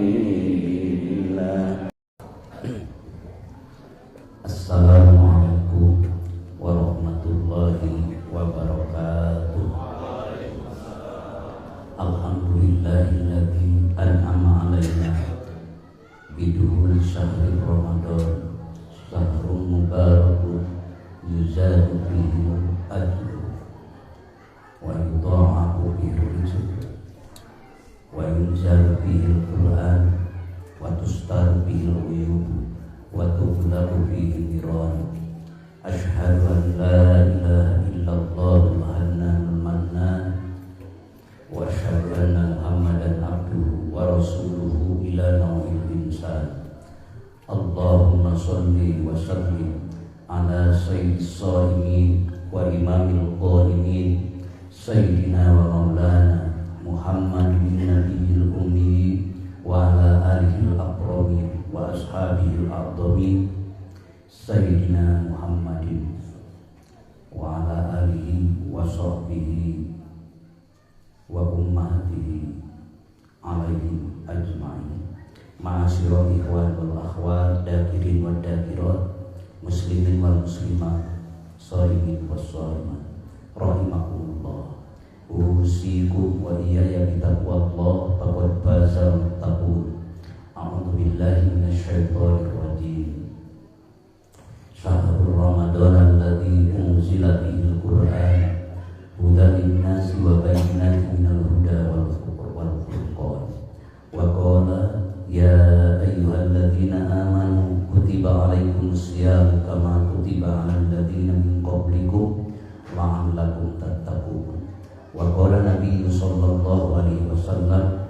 الله. Assalamualaikum warahmatullahi wabarakatuh. Alhamdulillahilladzi an'ama alaina biduhul syahri Ramadan, syahrun mubarakun yuzadu fihi ajru wa yudha'afu fihi rizq wa yunzalu fihi al-Qur'an wa tustaru fihi al-ghuyub wa tughlaqu fihi niran. Asyhadu an la ilaha illallah al-hannanul mannan wa asyhadu anna Muhammadan abduhu wa rasuluhu ila nawil insan. Allahumma salli wa sallim ala sayyidis shaimin wa imamil qaimin sayyidina wa maulana Muhammadin nabiyil ummi wa ala alihi al-akramin wa ashabihi al-a'zamin sayyidina Muhammadin wa ala alihi wa sahbihi wa ummatihi alaihim ajma'in. Ma'asyiral ikhwan wal akhwat, dakirin wad dakirat, muslimin wal muslimat, shaimin was shaimat, rahimakumullah. Usikum wa iyaya bitaqwallah faqad fazal muttaqun. A'udzu billahi minasyaitonir rajim. Syahrul Ramadan alladzi unzila fihi al-Qur'an hudan lin-nasi wa bayyinatin minal huda wal furqan. Wa qala ya ayyuhalladzina amanu kutiba alaikumus siyam kama kutiba alal ladzina min qablikum la'allakum tattaqun. Wa qala nabiyyu sallallahu alaihi wasallam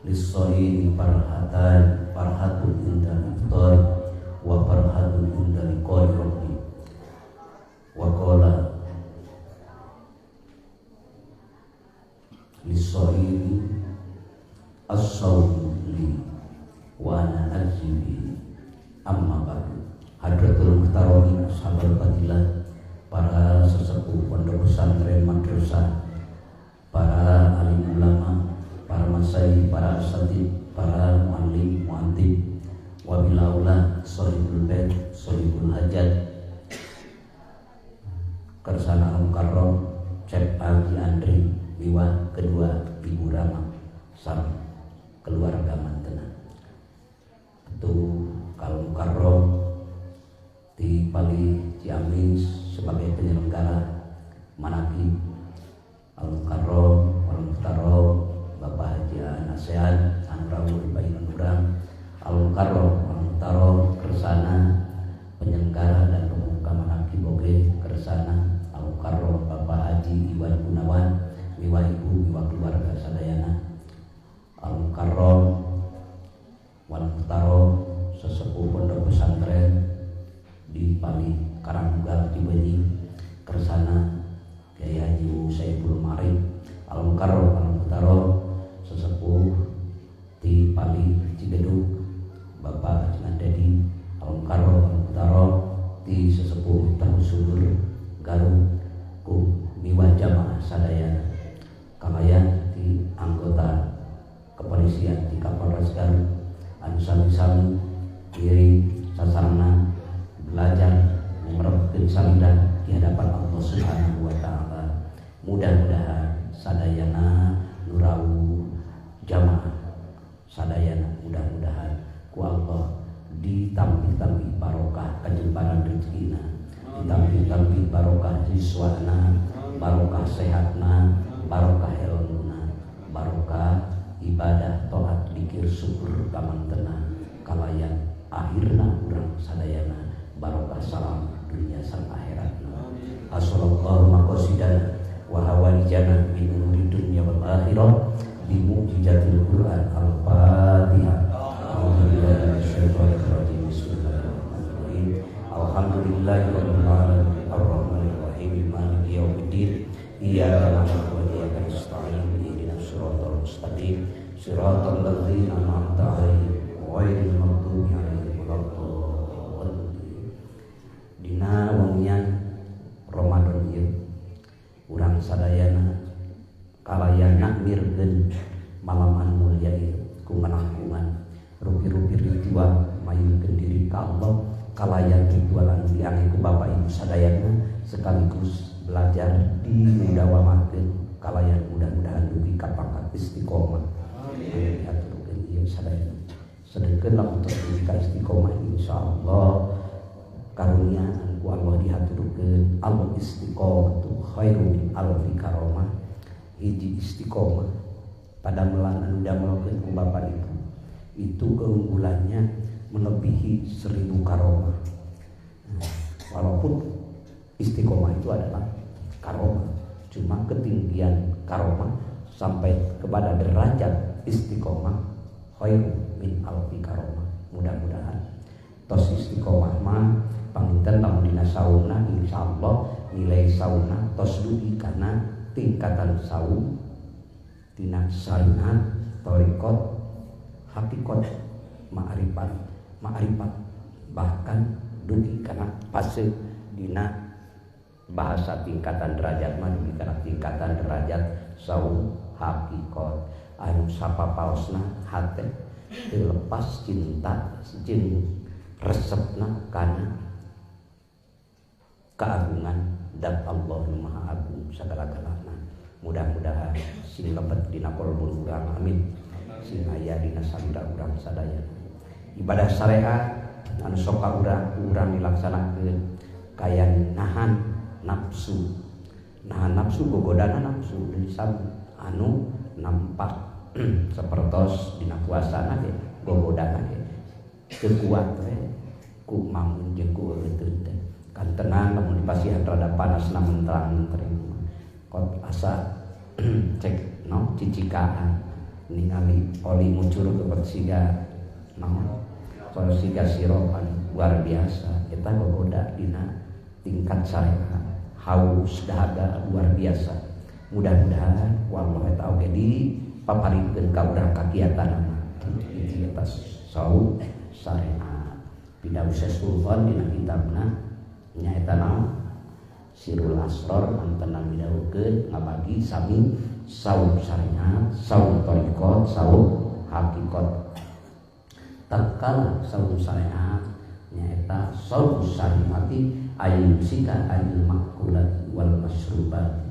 lis-shaimi farhatan, farhatun inda iftar wa farhatun inda liqa'i rabbi. Wa qala lis-shaimi as-shaumu li wa ana ajzi bihi. Amma ba'du. Hadratul muhtaramin, ashabul fadilah, para sesepuh pondok pesantren madrasah, para alim ulama, para masai, para asatid, para muallim, muantib, wabilaula, sahibul bait, sahibul hajat, kersana al-mukarram, Cep Haji Andri, miwah kedua Ibu Rama, sang keluarga mantena. Itu kalau mukarram di Pali Ciamis sebagai penyelenggara manakib al-Mukarram, al-Muhtaram, Bapak Haji Nasehat, anu rawuh di payunan urang, al-Mukarram, al-Muhtaram, kersana penyelenggara dan pemuka manakib oge kersana al-Mukarram Bapak Haji Iwan Gunawan, miwah ibu, miwah keluarga sadayana, al-Mukarram, wal-Muhtaram, sesepuh pondok pesantren di Pali Karanggal Cibenying, kersana Kiai Haji Saiful Marif, al-Mukarram, al-Muhtaram, sesepuh di Pali Cigedug Bapak Haji Dedi, al-Mukarram, al-Muhtaram, di sesepuh Tahu Sudur Garut kum miwah jamaah sadayana, kalayan di anggota kepolisian di Kapolres Garut anu sami-sami diri sasarana belajar memerepkeun salida di hadapan Allah Subhanahu wa taala. Mudah-mudahan sadayana nurau jamaah sadayana mudah-mudahan ku Allah ditambih-tambih barokah kajembaran rezekina, ditambih-tambih barokah siswana, barokah sehatna, barokah ilmuna, barokah ibadah taat dikir syukur kamantena kalayan akhirna urang sadayana barokah salam dunia sang akhiratna. Asallallahu maqasidana wa hawaijana min umuri dunya wal akhirah bi mu'jizatil Qur'an. Al-Fatihah. A'udzu minasyaitonir rajim. Bismillahirrahmanirrahim. Alhamdulillahirabbil alamin arrahmanir rahim maliki yaumiddin. Iyyaka na'budu wa iyyaka nasta'in ihdinas siratal mustaqim siratal ladzina an'amta 'alaihim ghairil maghdubi 'alaihim waladdallin. Dina wengian Ramadan ieu urang sadayana kalayan nakmirkeun malam anu mulia ieu ku ngalangkungan Rupi-rupi ritual mayungkeun diri ka Allah kalayan ritual anu diangge ku Bapak Ibu sadayana sekaligus belajar dimudawamahkeun kalayan mudah-mudahan dugi ka pangkat istiqomah. Amin. Diaturkeun ieu sadayana. Sedengkeun lamun tos dugi ka istiqomah insyaallah karunia ku Allah dihaturkeun al istiqomah tu khairu min alfi karomah. Hiji istiqomah pada melan anu damelkeun ku Bapak Ibu itu keunggulannya melebihi 1000 karomah. Nah, walaupun istiqomah itu adalah karomah, cuma ketinggian karomah sampai kepada derajat istiqomah khairu min alfi karomah. Mudah-mudahan tos istiqomah mah panginten lamun dina saumna insyaallah nilai saumna tos dugi kana tingkatan saum tina syariat thariqat hakikot ma'rifat ma'rifat bahkan dugi kana fase dina bahasa tingkatan derajat mah dugi kana tingkatan derajat saum hakikot anu sapapaosna hate teu lepas cinta jeung resepna kana keagungan dat Allah nu Maha Agung sagala-galana. Mudah-mudahan sing lebet dina kolbun urang, amin. Sing aya dina salira urang sadayana. Ibadah syariat anu sok ka urang dilaksanakeun kaya nahan nafsu. Nahan nafsu gogodana nafsu deui sami anu nampak sapertos dina puasana ge gogodana ge teu kuat we ku mamun jeung ku eureun teh. Kan tenang lamun dipasihan rada panas na menterang-mentering kot asa cek no cicikaan ningali oli ngucur ke siga naon kalau siga siropan luar biasa eta gogoda dina tingkat syariat haus dahaga luar biasa. Mudah-mudahan wallah eta oge dipaparikeun ka urang kagiatanana di atas saum syariat. Pidawuh Sultan dina kitabna nyaeta naon Sirul Asror antena midawukeun ngabagi sami saum syariat, saum thariqat, saum hakikat. Tatkala saum syariat nyaeta saum syariati ayyusika anil makulat wal masrubat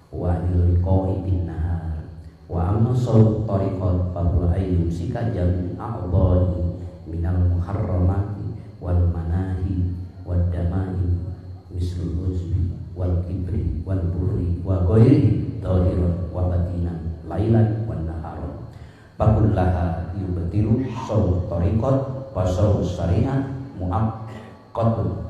wa anil liqa'i bin nahar wa amma saum thariqat fa huwa ayyusika jami a'dha'i minal muharramati wal manahi wad damai mislul uzbi wal kibri wal burri wa ghairihi dhahiran wa batinan lailan wan naharan fakullaha yubtilu saum thariqat wa saum syariat muaqqatun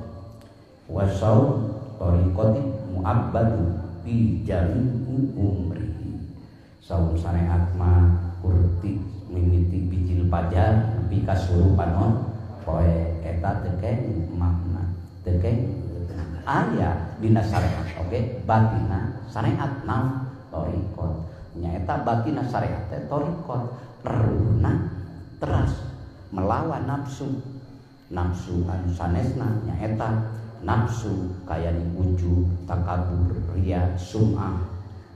wa saum thariqati muabbadu bi jami'i umrihi. Saum syariat mah kurti mimiti bijil pajar nepi ka suruh panon poe eta teu keng makna teu keng aya dina syariat oge batina syariat nam thariqat nyaeta batina syariat teh thariqat ruhna teras melawan nafsu nafsu anu sanesna nyaeta nafsu kaya ni ujub takabur riya sum'ah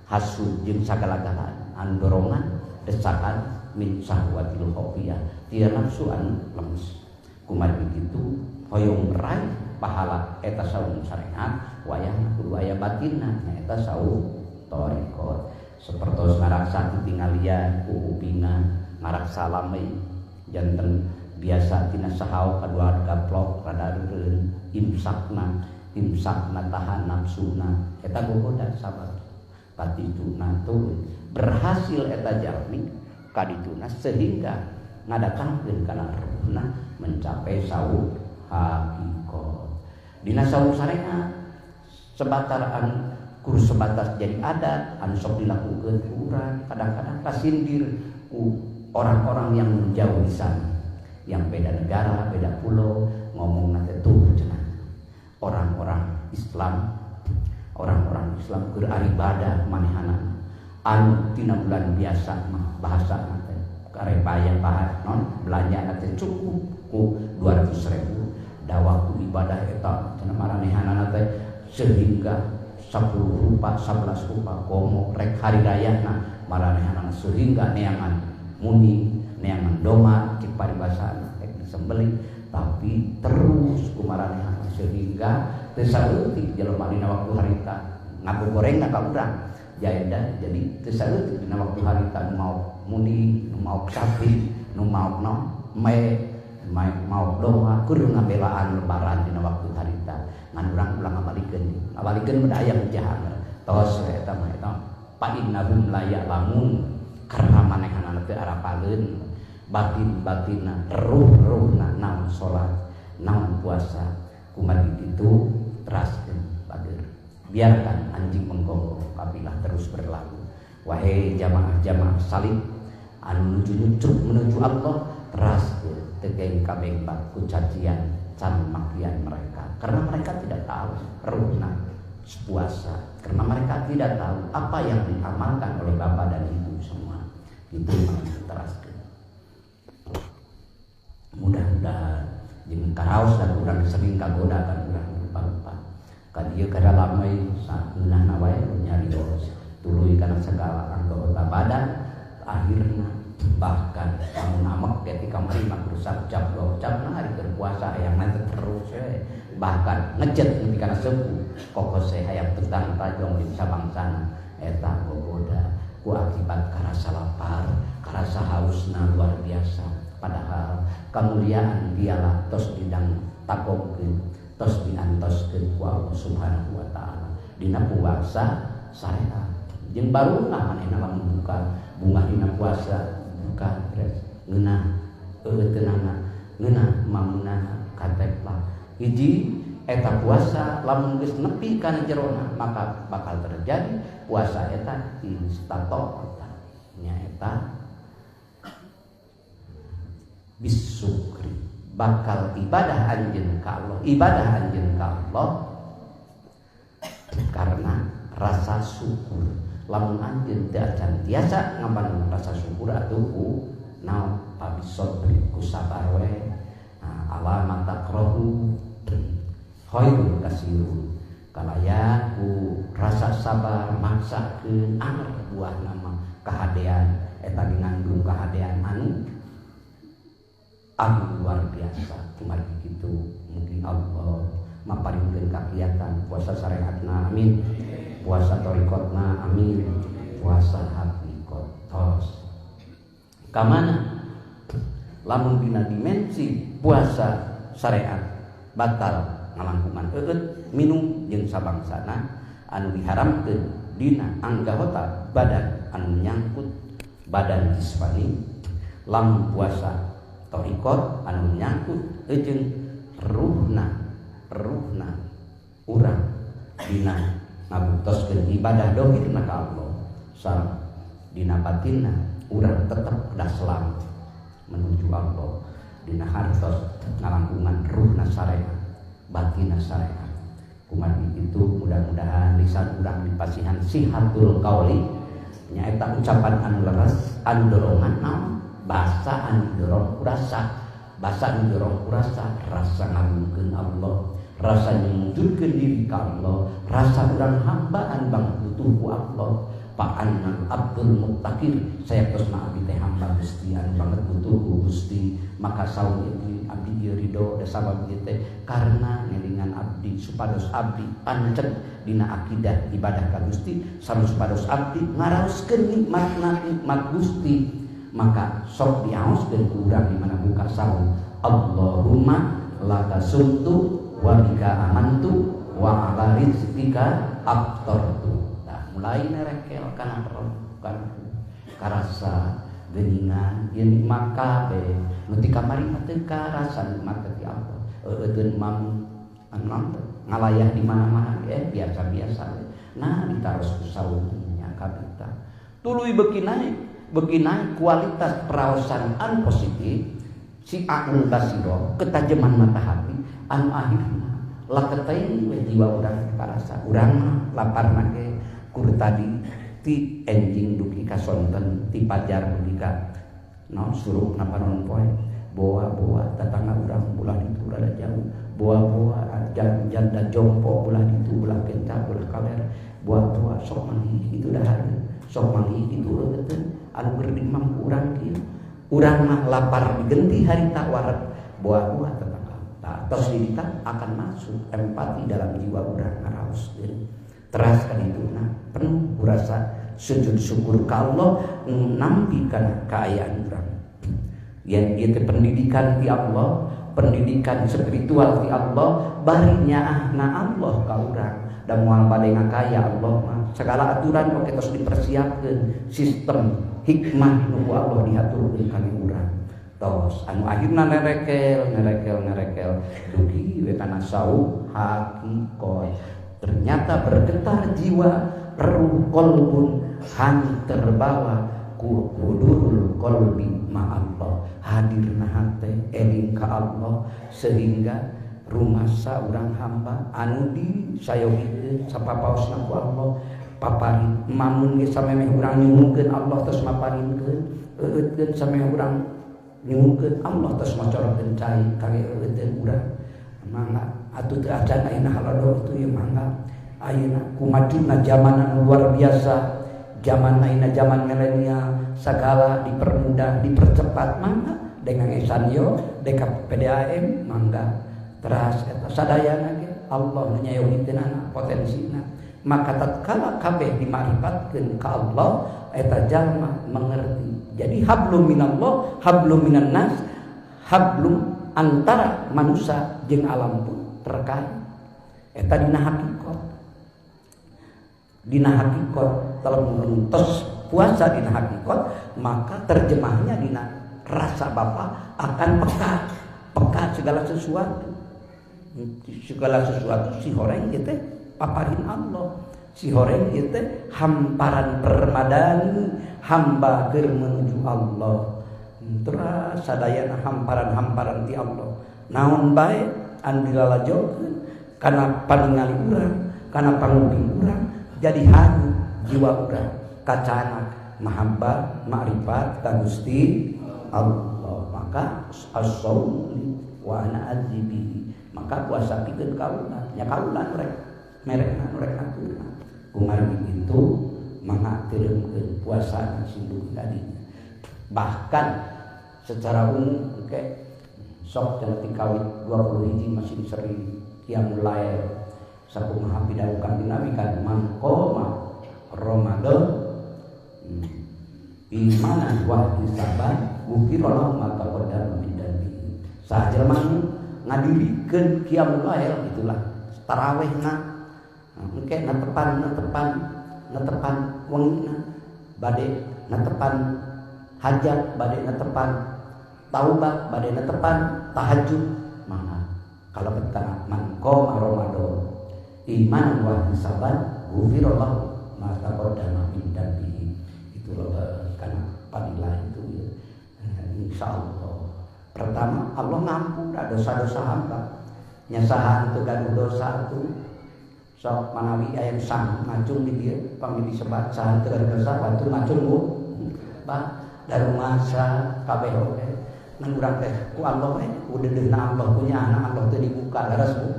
hasud jeung sagala-galana anu dorongan desakan min syahwatil khafiyah tina nafsu anu lemes. Kumargi kitu hoyong meraih pahala eta saum syariat wayahna kudu aya batinna nyaeta saum thariqat. Sapertos ngaraksa titingalian ku kupingan ngaraksa lamei janten biasa tina sahau kadua gaplok rada reureun imsakna imsakna tahan nafsuna eta gogoda sabar katituna turun berhasil eta jalmi kadituna sehingga ngadatangkeun kana ruhna mencapai saum hakikat. Dina saum syariat sebatar anu kur sebatas jadi adat anu sok dilakukeun ku urang kadang-kadang kasindir ku orang-orang yang menjauh di sana yang beda negara, beda pulau ngomong nanti tuh cenah orang-orang Islam, orang-orang Islam keur ibadah manehanana anu tina bulan biasa mah bahasa teh karebaya bahas non belanja teh cukup ku 200.000 da waktu ibadah eta cenah maranehanana teh sehingga 10 rupa 11 rupa komo rek hari rayana maranehanana sehingga neangan muni neangan doma cik paribasa disembelih tapi terus kumaranehna sehingga teu saeutik jelema dina waktu harita ngagogorengna ka urang jaeda jadi teu saeutik dina waktu harita nu maok muni nu maok sapi nu maok naon me maok domba keur ngabelaan lebaran dina waktu harita ngan urang ulah ngabalikeun beda aya jahat tos we eta mah eta fa innahum la ya'lamun karena manehanana teu arapaleun batin-batinna ruh-ruhna naon salat naon puasa kumargi kitu teraskeun bager biarkan anjing menggonggong kabilah terus berlalu wahai jamaah-jamaah salib anu nuju nyucuk menuju Allah teraskeun teu kabengbat ku cacian can makian mereka karena mereka tidak tahu ruhna puasa karena mereka tidak tahu apa yang diamalkan oleh bapak dan ibu semua itu teraskeun mudah-mudahan jeung karaos dan urang sering kagoda kan urang lupa-lupa ka dieu kada lamai sakeunahna wae nyarios tuluy kana segala anggota badan akhirna bahkan lamun amek ketika kamari mah rusak ucap dua ucap nah hari keur puasa hayang nanti terus we bahkan ngejet nepi kana sepuh kokose hayang tetang tajong di sabangsana eta gogoda ku akibat karasa lapar karasa hausna luar biasa padahal kemuliaan dialah tos didang takogkeun tos diantoskeun ku Allah Subhanahu wa taala dina puasa syariat jeung barunah manehna lamun buka bunga dina puasa buka beres ngeunah eueuteunana ngeunah mamunah kateplah hiji eta puasa lamun geus nepi kana jerona maka bakal terjadi puasa eta istata'ta nyaeta bisukri bakal ibadah anjeun ka Allah ibadah anjeun ka Allah karena rasa syukur lamun anjeun teu acan tiasa ngabangun rasa syukur atuh ku naon pabisabri ku sabar we alamat takrahu khairun kasirun kalaya ku rasa sabar maksakeun anger buah nama kahadean eta ngandung kahadean anu anu luar biasa kumargi kitu mugi Allah maparingkeun kakiatan puasa syariatna amin puasa thariqatna amin puasa haqiqat tos kamana lamun dina dimensi puasa syariat batal ngalangkungan eueut minum jeung sabangsana anu diharamkeun dina anggota badan anu menyangkut badan jismani lamun puasa thariqat anu menyangkut jeung ruhna ruhna urang dina ngabuktoskeun ibadah dohirna ka Allah sareng dina batinna urang tetep kedah selamat menuju Allah dina hartos ngalangkungan ruhna syariat batinna syariat kumargi kitu mudah-mudahan lisan urang dipasihan sihatul qauli nyaeta ucapan anu leres anu dorongan naon basa anu dorong kurasa basa anu dorong kurasa rasa ngagungkeun Allah rasa nyujudkeun diri ka Allah rasa urang hambaan bang butuh ku Allah fa annal abdul muttaqir saya tosna abdi teh hamba Gusti anu banget butuh ku Gusti maka saum ieu abdi ieu ridho da sabab ieu teh karena ngelingan abdi supados abdi panceg dina akidah ibadah ka Gusti sareng supados abdi ngaraoskeun nikmatna nikmat Gusti maka sok diaoskeun ku urang di mana buka saum Allahumma laka sumtu wa bika amantu wa ala rizqika aftartu. Nah, mulai nerekel kana roh kana karasa geuningan ieu nikmat kabeh nu ti kamari mah teu karasa nikmat ti Allah eueuteun mam anu ngalayah di mana-mana biasa-biasa nah ditaros ku saum nya kabita tuluy beuki naik kualitas peraosan anu positif si aqlul basiro ketajaman mata hati anu akhirna laketain we jiwa urang karasa urang mah laparna ge kur tadi ti enjing dugi ka sonten ti pajar dugi ka naon surup napa naon poe boa-boa tetangga urang ulah ditu rada jauh boa-boa janda jompo ulah ditu ulah kenca ulah kaler boa-boa sok manggih kitu dahar sok manggih kitu leuteun anu keur dimampu urang kieu urang mah lapar digenti harita wareg Buah-buah tentang tah tos didita akan masuk empati dalam jiwa urang ngaraoskeun. Teras ka dituna penuh rasa sujud syukur ka Allah nampi kana kaayaan urang. Yen ieu teh pendidikan ti Allah, pendidikan spiritual ti Allah, bari nyaahna Allah ka urang. Da moal bade ngakaya Allah mah segala aturan oge tos dipersiapkeun, sistem hikmah nu ku Allah diaturkeun ka urang. Tos anu akhirna nerekel nerekel nerekel dugi we kana saum hakikot. Ternyata bergetar jiwa, ruh kolbun hanya terbawa ku hudurul kolbi ma'allah, hadirna hate eling ka Allah sehingga rumasa urang hamba anu disayogikeun sapapaosna ku Allah paparin mamun ge samemeh urang nyuhunkeun Allah tos maparinkeun eueutkeun samemeh urang nyuhunkeun Allah tos macorkeun cai kage eueuteun urang mangga atuh teu acan ayeuna halodo itu ieu mangga ayeuna kumajuna zaman anu luar biasa, zaman ayeuna zaman milenial segala dipermudah dipercepat mangga dengan esanyo deka PDAM mangga teras eta sadayana ge Allah nyayogikeunana potensina. Maka tatkala kabeh dimarifatkeun ka Allah eta jalma mengerti. Jadi hablum minallah, hablum minan nas, hablum antara manusia jeung alam pun terkait. Eta dina hakikat. Dina hakikat kalau tos puasa dina hakikat maka terjemahnya dina rasa bapa akan peka, peka segala sesuatu. Segala sesuatu si horeng ieu teh paparin Allah. Si horeng ieu teh hamparan permadani hamba keur menuju Allah. Terus sadayana hamparan-hamparan ti Allah. Naon bae anu dilalajokeun kana paningali urang, kana panguping urang jadi hanyut jiwa urang kacana mahabbah ma'rifat ka Gusti Allah. Maka as-saum wa ana adzibi, maka puasa pikeun kaula nya kaula rek merekna rek aturna kumargi kitu mangga teureumkeun puasa sing dugi kadinya. Bahkan secara umum engke sok cenah ti kawit 20 hiji masih sering qiyamul lail sakumaha pidawuh Kanjeng Nabi kan mangqoma Ramadan imanan wa hisaban ghufira lahu ma taqaddama min dzanbihi. Sajelma ngadirikeun qiyamul lail itulah tarawihna engke netepan netepan netepan wengina bade netepan hajat bade netepan taubat bade netepan tahajud mangga kalau petang mangqoma Ramadan iman wa hisaban ghufira lahu ma taqaddama min dzanbihi. Itu loh karena fadilah itu ya. Insyaallah pertama Allah ngampun dosa-dosa hamba nyasahan teu gaduh dosa itu sok manawi aya nu sang ngacung di dieu pamili sebat saha teu gaduh dosa batur ngacung bu bah darumasa kabeh oge ngan urang teh ku Allah we ku deudeuhna Allah punya anak Allah teu dibuka leres bu.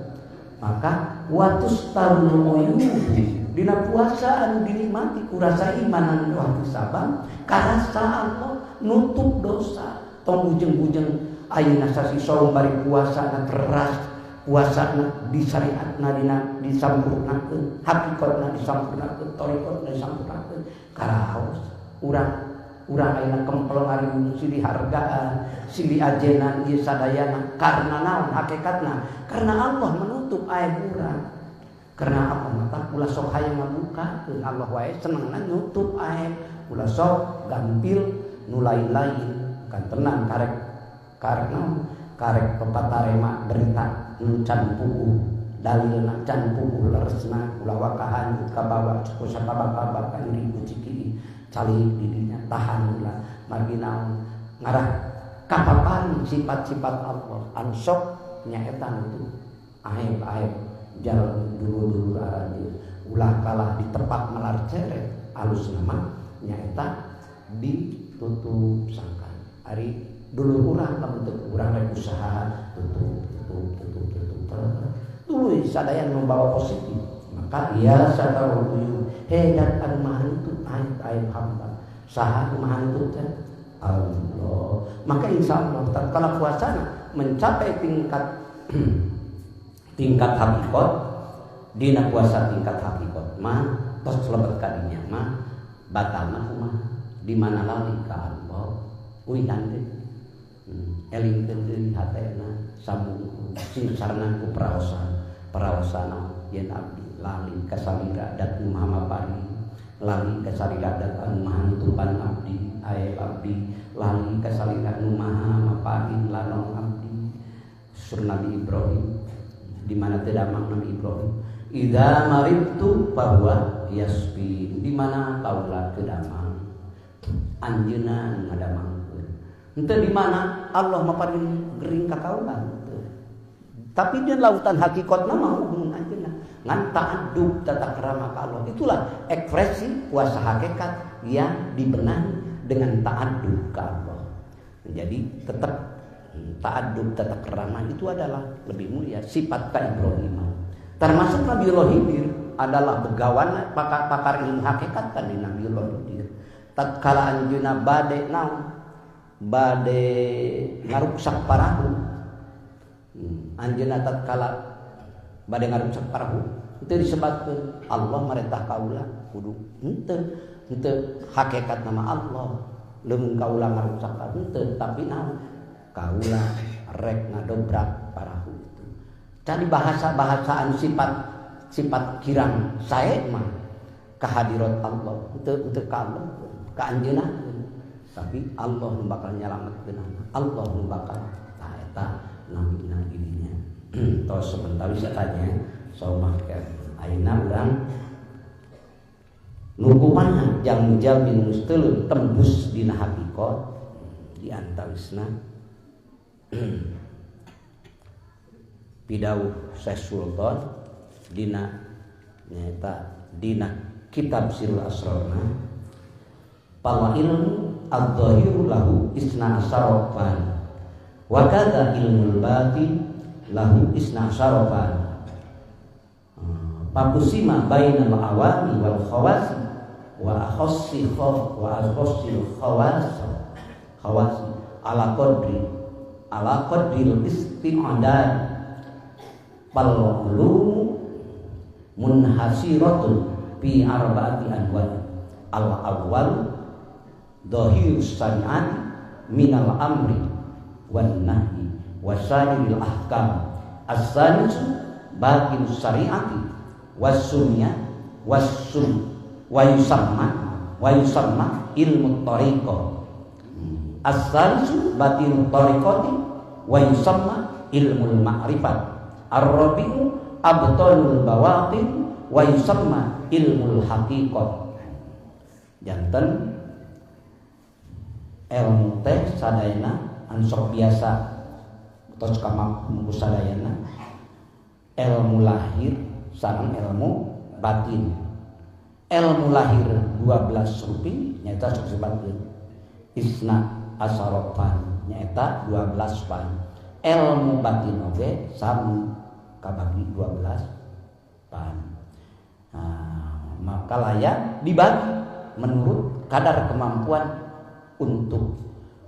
Maka watus tarul uyub dina puasa anu dinikmati ku rasa iman anu hisabang karasa Allah nutup dosa tong bujeng-bujeng ayeuna sasi saum bari puasa na teras puasana disyariatna dina disampurnakeun hakikatna disampurnakeun thariqatna disampurnakeun karaos urang urang ayeuna kempel ngariung silih hargaan silih ajenan ieu sadayana karena naon hakikatna karena Allah menutup aib urang. Karena apa mata ulah sok hayang ngabukakeun Allah wae senengna nutup aib ulah sok gampil nu lain-lain kan tenang karek karena karek pepatarema berita nu can puguh dalilna can puguh leresna ulah wakahan kabawa ku sababak-babak ka ribu ciki calik didinya tahan ulah margi naon ngarah kapapan sifat-sifat Allah anu sok nyaeta nutup aib-aib jalan dulu-dulu aranjeun ulah kalah ditepak melar ceret alus nama nyaeta ditutup sangkan ari dulu urang lamun teu urang rek usaha tutup tutup tutup tutup tuluy sadaya membawa positif maka ya satarul uyub hedat anu maha nutup aib-aib hamba saha nu maha nutup teh Allah. Maka insya Allah tatkala puasana mencapai tingkat tingkat hakikat, dina puasa tingkat hakikat mah tos lebet kadinya mah batalna kumaha, di mana lali ka Allah uihan teh elingkeun deui hatena sambung sing sarana ku praosan praosan yen abdi lali ka salira dat nu maha mapari, lali ka salira dat anu maha nutupan abdi ae abdi, lali ka salira nu maha maparin lanong abdi. Sur Nabi Ibrahim di mana teu damang Nabi Ibrahim, idza maridtu fahuwa yasfi, di mana kaula teu damang anjeunna ngadamangkeun. Henteu di mana Allah maparin gering ka kaula henteu, tapi dia lautan hakikatna mah hubungan anjeunna ngan ta'addub tata krama ka Allah. Itulah ekspresi puasa hakikat yang dibenahi dengan ta'addub ka Allah. Jadi tetap ta'addub tata krama itu adalah lebih mulia sifat ka Ibrahim. Termasuk Nabiullah Khidir adalah begawan pakar ilmu hakikat kan di Nabiullah Khidir. Tatkala anjeunna bade naon? Bade ngaruksak parahu. Anjeunna tatkala bade ngaruksak parahu itu disebutkeun Allah marentah kaula kudu henteu henteu hakikat nama Allah leung kaula ngaruksak henteu, tapi naon kaula rek ngadobrak parahu itu. Cari bahasa-bahasaan sifat sifat kirang sae mah kehadirat Allah henteu henteu ka Allah ka anjeunna, tapi Allah nu bakal nyalametkeun, Allah nu bakal tah eta namina dirinya. Tos sebentar bisa tanya saumah ke ayeuna urang nu kumaha jang jalmi nu teu tembus dina hakikat di antawisna pidauh Syekh Sultan dina nyaeta dina kitab Sirrul Asrarna pala ilmu adz-dhahiru lahu isna asyara fan wa kadza ilmul batin lahu isna asyara fan pakusima bainal awami wal khawasi wa akhassi wa akhassil khawas khawasi ala qadri ala qadril isti'dad fal ulum munhasiratun fi arba'ati anwa. Al awwal dhahirus syari'ati minal amri wan nahyi wasairil ahkam. As-salisu batinus syari'ati was-sunnah was-sun wa yusamma ilmu tariqah. As-salisu batinut tariqati wa yusamma ilmul ma'rifat. Ar-rabi'u abtalul bawatin wa yusamma ilmul haqiqat. Janten ilmu teh sadayana anu sok biasa tos kamampu sadayana ilmu lahir sareng ilmu batin. Ilmu lahir 12 rupi nyaeta sok disebutkeun isna asarofan nyaeta 12 pan. Ilmu batin oge sami kabagi 12 pan. Nah, maka layak dibagi menurut kadar kemampuan untuk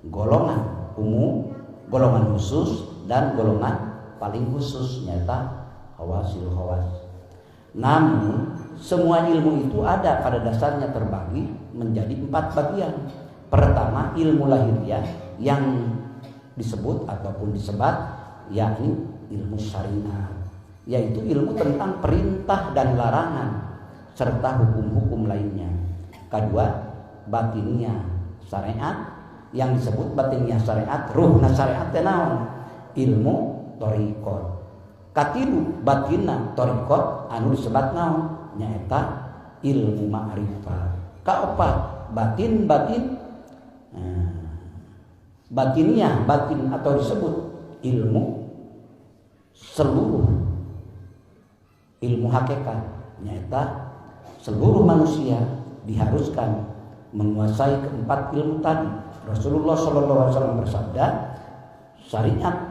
golongan umum, golongan khusus, dan golongan paling khusus nyata khawasil khawas. Namun semua ilmu itu ada pada dasarnya terbagi menjadi 4 bagian. Pertama, ilmu lahiriah yang disebut ataupun disebat yakni ilmu syariat, yaitu ilmu tentang perintah dan larangan serta hukum-hukum lainnya. Kedua, batiniah syariat yang disebut batiniah syariat, ruhna syariat teh naon? Ilmu thariqat. Katilu, batinna thariqat anu disebat naon? Nyaeta ilmu ma'rifat. Kaopat, batin-batin batiniah, batin atau disebut ilmu seluruh ilmu hakikat, nyaeta seluruh manusia diharuskan menguasai keempat ilmu tadi. Rasulullah SAW bersabda, syariat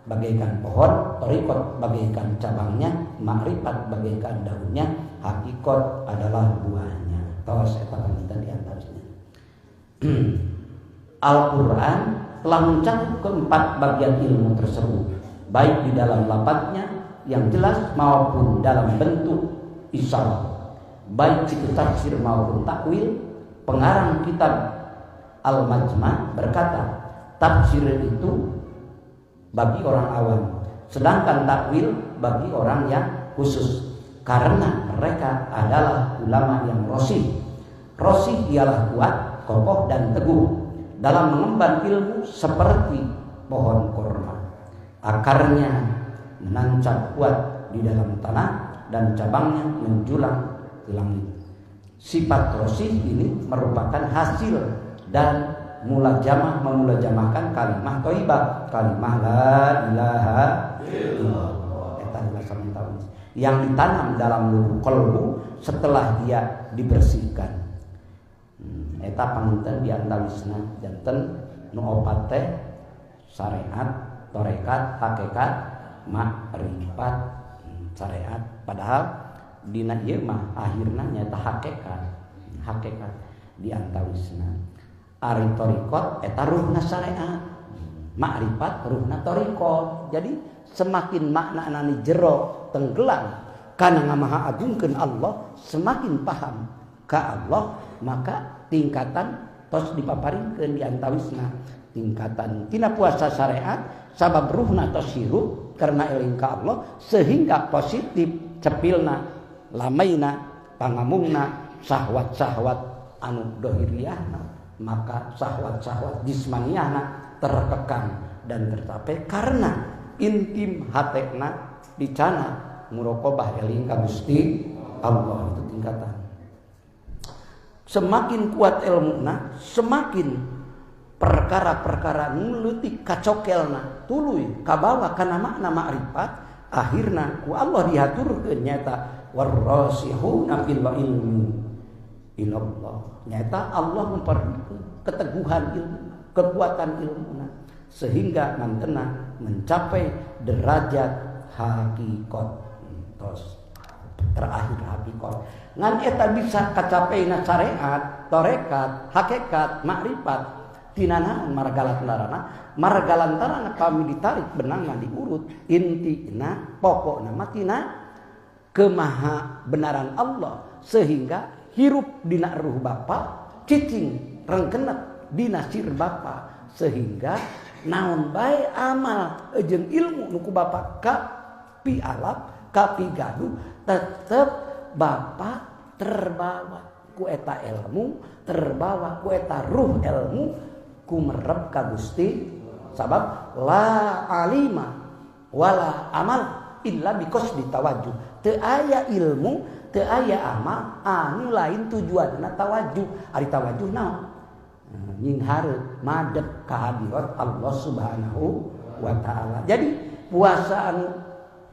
bagaikan pohon, thariqat bagaikan cabangnya, makrifat bagaikan daunnya, hakikat adalah buahnya. Tawas eta panginten di antaranya. Al-Quran telah mencakup keempat bagian ilmu tersebut, baik di dalam lafadznya yang jelas maupun dalam bentuk isyarat, baik itu tafsir maupun takwil. Pengarang kitab Al-Majma' berkata, tafsir itu bagi orang awam, sedangkan takwil bagi orang yang khusus, karena mereka adalah ulama yang rosih. Rosih ialah kuat, kokoh, dan teguh dalam mengemban ilmu seperti pohon korma. Akarnya menancap kuat di dalam tanah dan cabangnya menjulang ke langit. Sifat rosih ini merupakan hasil dan mulajamah, memulajamahkan kalimah thayyibah, kalimah la ilaha illallah yang ditanam dalam lubuk kalbu setelah dia dibersihkan. Eta panginten di antawisna janten nu opat teh syariat, tarekat, hakikat, makrifat. Syariat padahal dina ieu mah akhirna nyaeta hakikat. Hakikat di antawisna. Ari thariqat eta ruhna syariat, makrifat ruhna thariqat. Jadi semakin makna nani jero tenggelam kana ngamaha agungkeun Allah, semakin paham ka Allah, maka tingkatan tos dipaparinkeun di antawisna tingkatan tina puasa syariat sabab ruhna tos hirup karena eling ka Allah, sehingga positif cepilna, lamaina, pangamungna sahwat-sahwat anu dohiriahna, maka sahwat-sahwat jismaniahna terkekang dan tercapai karena intim hatekna dicana muraqabah eling ka Gusti Allah. Itu tingkatan. Semakin kuat ilmuna, semakin perkara-perkara nuleutik kacokelna tuluy kabawa kana makna makrifat, akhirna ku Allah dihaturkeun nyata warasihuna fil ilmi ilallah. Nyata Allah memperlukan keteguhan ilmu, kekuatan ilmu, sehingga mantena mencapai derajat hakikat. Tos terakhir hakikat. Ngan eta bisa kacapaina syariat, tarekat, hakikat, makrifat tina naon margalantarana? Margalantarana kami ditarik benangna diurut intina pokokna mah tina kemaha benaran Allah, sehingga hirup dina ruh Bapa, cicing rengkenet dina sir Bapa, sehingga naon bae amal jeung ilmu nu ku Bapa kapi alap kapi gaduh tetep Bapa terbawa ku eta ilmu, terbawa ku eta ruh ilmu, ku merep ka Gusti. Sabab la alima wala amal illa bikos ditawajuh. Teu aya ilmu, teu aya amal anu lain tujuanna tawajuh. Ari tawajuh naon? Nyinghareup madep ka hadirat Allah Subhanahu wa taala. Jadi puasa anu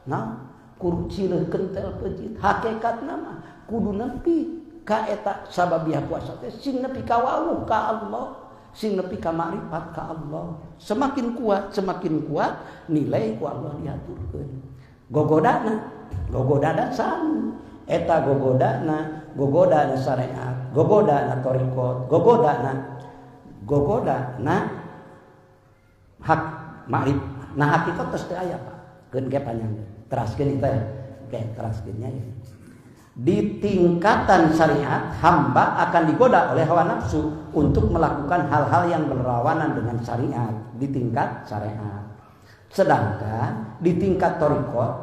naon? Kudu cileuh kentel peuncit. Hakikatna mah kudu nepi ka eta sababiah puasa teh sing nepi ka wawuh ka Allah, sing nepi ka makrifat ka Allah. Semakin kuat nilai ku Allah diaturkeun. Gogodana, gogodana sami. Eta gogodana, gogodana syariat, gogodana thariqat, gogodana, gogodana hak makrif. Nah hakikat tos teu aya Pak. Keun ge panjang. Teraskeun teh, ge teraskeun nya. Di tingkatan syariat, hamba akan digoda oleh hawa nafsu untuk melakukan hal-hal yang berlawanan dengan syariat di tingkat syariat. Sedangkan di tingkat thariqat,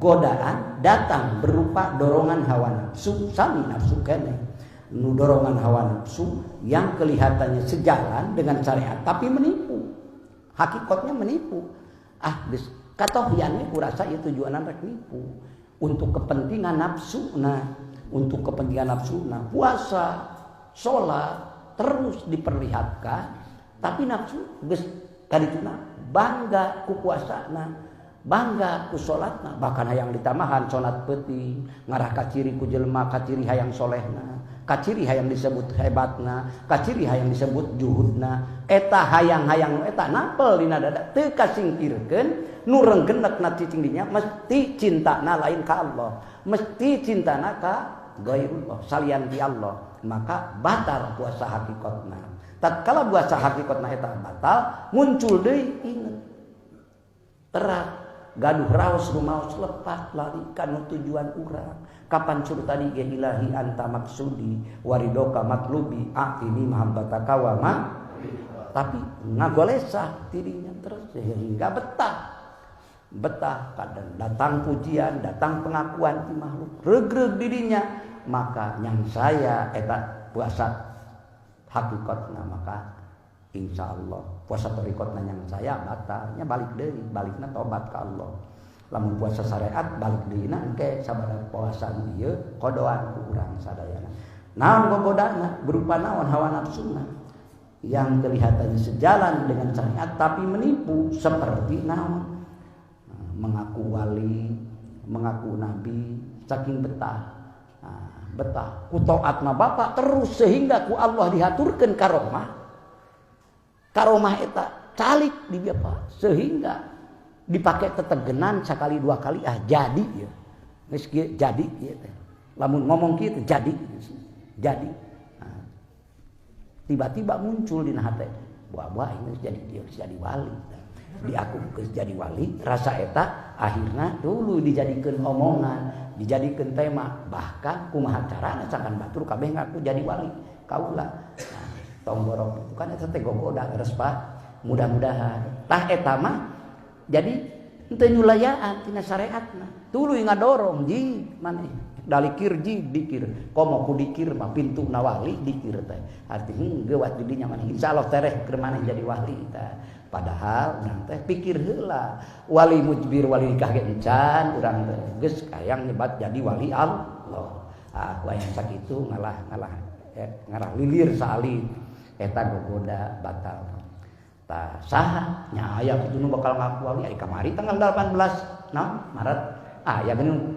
godaan datang berupa dorongan hawa nafsu, sami nafsu kene. Nu dorongan hawa nafsu yang kelihatannya sejalan dengan syariat tapi menipu. Hakikatnya menipu. Ah, geus katohiannya kurasa ieu tujuanan rek nipu. Untuk kepentingan nafsu, nah untuk kepentingan nafsu, nah puasa, sholat terus diperlihatkan, tapi nafsu geus kadituna bangga ku puasana, bangga ku sholatna, bahkan hayang ditambahan sholat peuting, ngarah kaciri ku jelema, kaciri hayang solehna, kaciri hayang disebut hebatna, kaciri hayang disebut juhudna, eta hayang-hayang eta napel dina dada teu kasingkirkeun. Nu renggenekna cicing dinya mesti cintana lain ka Allah, mesti cintana ka gairullah, salian di Allah, maka batal puasa hakikatna. Tatkala puasa hakikatna eta batal, muncul deui inget. Terak gaduh raos rumaos lepat lari kanu tujuan urang. Kapan sur tadi ge ilahi anta maksudi waridoka matlubi atini mahabbataka wa ma. Tapi ngagolesah dirinya terus sehingga betah. Betah kadang datang pujian, datang pengakuan ti makhluk, regreg dirinya, maka yang saya eta puasa hakikatna, maka insya Allah puasa thariqatna yang saya batalnya balik deui, balikna tobat ka Allah. Lamun puasa syariat balik deui na engke sabada puasa nu ieu kodoan ku urang sadayana. Naon gogodana berupa naon hawa nafsuna yang kelihatannya sejalan dengan syariat tapi menipu, seperti naon mengaku wali, mengaku nabi, saking betah. Nah, betah ku taat ma bapak terus sehingga ku Allah dihaturkeun karomah. Karomah eta calik di bapak sehingga dipakai tetegenan sekali dua kali ah jadi ya. Geus kieu jadi ieu teh. Lamun ngomong kieu teh jadi. Jadi. Nah, tiba-tiba muncul dina hate, buah-buah ini jadi dia jadi wali. Diaku geus jadi wali, rasa eta akhirna dulu dijadikeun omongan, dijadikeun tema, bahkan kumaha carana sangkan batur kabeh ngaku jadi wali kaula. Nah, tong borok itu kan eta teh gogoda terus Pak. Mudah-mudahan tah eta mah jadi henteu nyulayaan tina syariatna. Tuluy ngadorong ji maneh dalikir ji dikir. Komo ku dikir mah pintu na wali dikir teh. Artinya geuwat di dinya maneh insyaallah tereh keur maneh jadi wali tah. Padahal urang teh pikir heula wali mujbir wali nikah ge encan urang teh geus hayang nyebat jadi wali Allah. Ah wayang sakitu ngalah ngalah ngarah lilir saali eta gogoda batal. Tah saha nya aya kitu nu bakal ngaku wali ai kamari tanggal 18 naon Maret aya geuning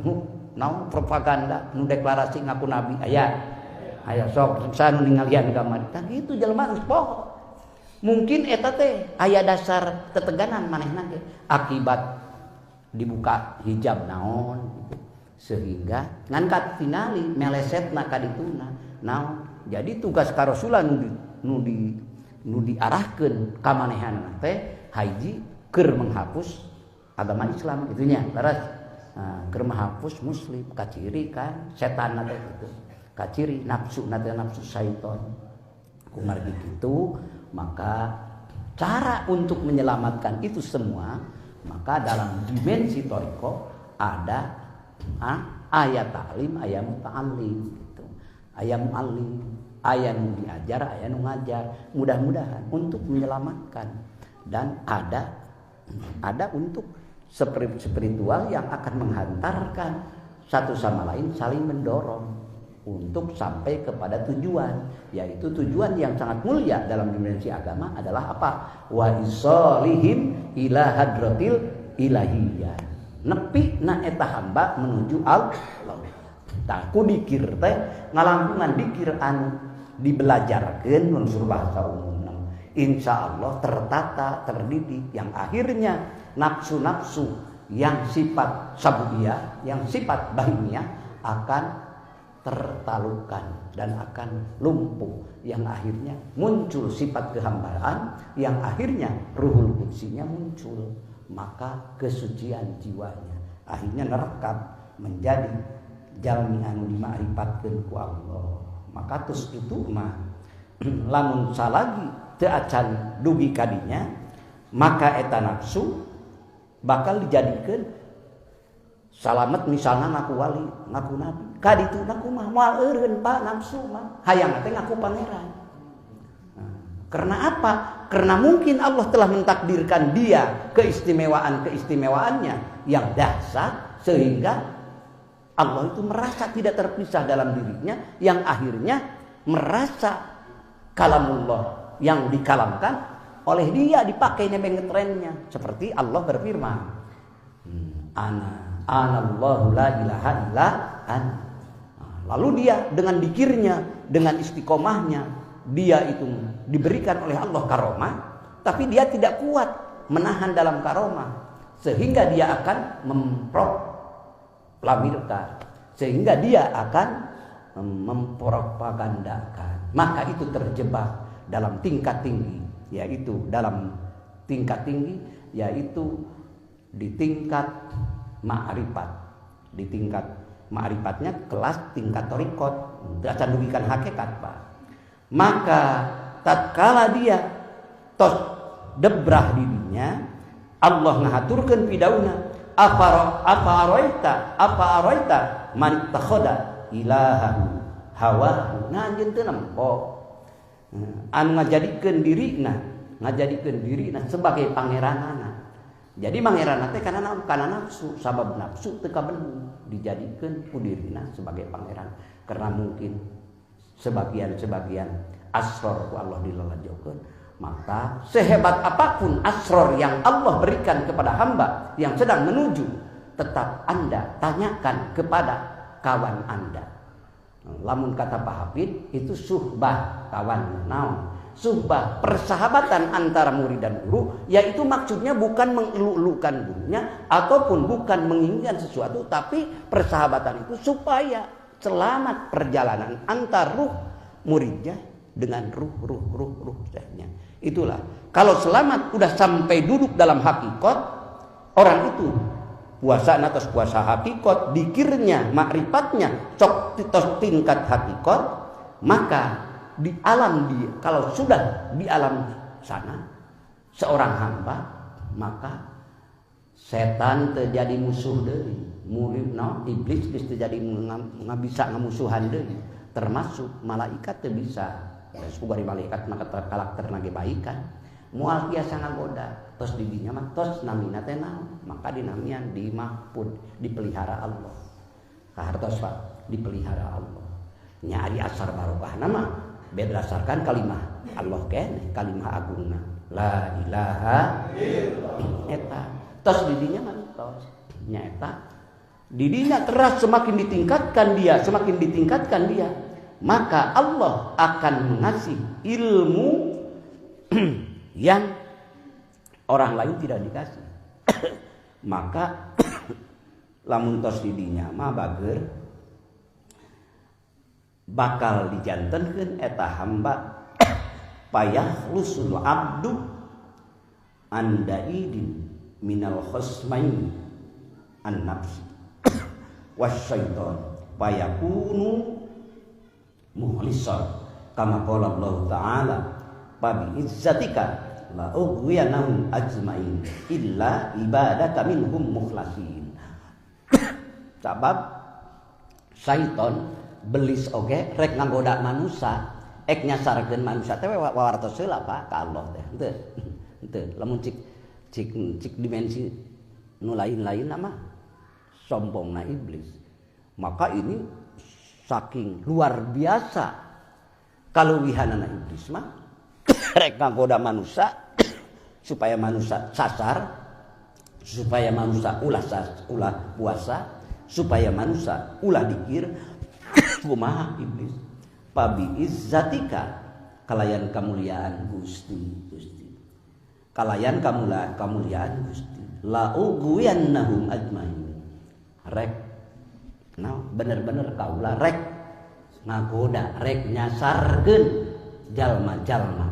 naon propaganda nu deklarasi ngaku nabi aya. Aya sok saha nu ningalian kamari. Tah kitu jelema geus poho. Mungkin eta teh aya dasar teteganan manehna ge akibat dibuka hijab naon gitu. Sehingga ngan katingali melesetna ka dituna naon. Jadi tugas karasulan nu diarahkeun ka manehanna teh hiji keur menghapus agama Islam kitu nya leres. Nah, keur menghapus muslim kaciri kan setan teh kitu. Kaciri nafsu teh nafsu syaiton. Kumargi kitu maka cara untuk menyelamatkan itu semua, maka dalam dimensi thariqah ada ayat ta'lim, ayat muta'allim gitu. Ayat mu'allim, ayat nu diajar, ayat nu ngajar. Mudah-mudahan untuk menyelamatkan dan ada untuk spiritual yang akan menghantarkan satu sama lain saling mendorong untuk sampai kepada tujuan, yaitu tujuan yang sangat mulia dalam dimensi agama adalah apa? Wa isalihim ila hadratil ilahiyah. Nepi na eta hamba menuju Allah. Tah ku dikir teh ngalangkungan dikir anu dibelajarkeun unsur bahasa umumna. Insya Allah tertata, terdidik, yang akhirnya nafsu-nafsu yang sifat sabubiyah, yang sifat bahimiyah akan tertalukan dan akan lumpuh, yang akhirnya muncul sifat kehambaan, yang akhirnya ruhul qudsinya muncul, maka kesucian jiwanya akhirnya nerekam menjadi jalmi anu dimakrifatkeun ku Allah. Maka terus itu mah lamun salagi teu acan dugi kadinya, maka eta nafsu bakal dijadikeun salamet misalnya ngaku wali, ngaku nabi. Kaditu ngaku mah moal eureun Pak nafsu mah. Hayang teh ngaku pangeran. Nah, karena apa? Karena mungkin Allah telah mentakdirkan dia keistimewaan-keistimewaannya yang dahsyat sehingga Allah itu merasa tidak terpisah dalam dirinya, yang akhirnya merasa kalamullah yang dikalamkan oleh dia dipakai nebeng trennya. Seperti Allah berfirman, Ana anallahu la ilaha illa ana. Lalu dia dengan dikirnya, dengan istiqomahnya, dia itu diberikan oleh Allah karomah, tapi dia tidak kuat menahan dalam karomah, sehingga dia akan memproklamirkan, sehingga dia akan mempropagandakan. Maka itu terjebak dalam tingkat tinggi, yaitu dalam tingkat tinggi yaitu di tingkat ma'rifat. Di tingkat ma'rifatnya kelas tingkat thariqat, acan dugikan hakikat, Pak. Maka tatkala dia tos debrah dirinya, Allah ngahaturkeun pidauna, apa aroita man ittakhadha ilahahu hawahu. Nah anjeun teu nempo anu ngajadikeun dirina sebagai pangeranana. Jadi pangeranna teh kana nafsu, sabab nafsu teu kabendung dijadikeun ku dirina sebagai pangeran. Karena mungkin sebagian-sebagian asror ku Allah dilalajokeun, maka sehebat apapun asror yang Allah berikan kepada hamba yang sedang menuju, tetap Anda tanyakan kepada kawan Anda. Lamun kata Pak Hafid itu suhbah kawan naon? Suhbah persahabatan antara murid dan guru, yaitu maksudnya bukan mengeluh-elukan gurunya ataupun bukan menginginkan sesuatu, tapi persahabatan itu supaya selamat perjalanan antar ruh muridnya dengan ruh syekhnya. Itulah kalau selamat udah sampai duduk dalam hakikat, orang itu puasa atas puasa hakikat, dikirnya, makrifatnya sok tos tingkat hakikat, maka di alam dia, kalau sudah di alam sana seorang hamba, maka setan terjadi musuh deui, murid no, iblis geus terjadi bisa ngamusuhan deui, termasuk malaikat teu bisa. Bari malaikat maka karakter nage baikan, moal biasa ngagoda, tos di dinya mah tos namina teh naon, maka dinamian di mahfud, dipelihara Allah. Kahartos Pak, dipelihara Allah. Nya ari asar barokahna mah berdasarkan kalimah Allah keneh, kalimah agungna la ilaha illallah. Eta tos di dinya mah tos nya eta di dinya teras semakin ditingkatkan dia, semakin ditingkatkan dia, maka Allah akan mengasih ilmu yang orang lain tidak dikasih. Maka lamun tos di dinya mah bager bakal dijantenkeun eta hamba payah lusul abdu andaidin minal khosmain an nafsi wasyaiton payakunu mukhlisan kama qala Allah ta'ala fa bi izzatika la ughwiyanahum ajmain illa ibadaka minhum mukhlasin. Sabab syaiton belis oge rek ngagoda manusa, ek nyasarkeun manusa teh wawartos heula Pak ka Allah teh. Henteu. Henteu lamun cik cik cik dimensi nu lain-lain mah sombongna iblis. Maka ini saking luar biasa kaluwihanana iblis mah rek ngagoda manusia supaya manusia sasar, supaya manusia ulah puasa, supaya manusia ulah dikir. Kumaha iblis? Pabi izzatika kalayan kamuliaan Gusti, Gusti. Kalayan kamuliaan Gusti. La ughwiyannahum ajmain. Rek nah, bener-bener kaula rek ngagoda, rek nyasarkeun jalma-jalma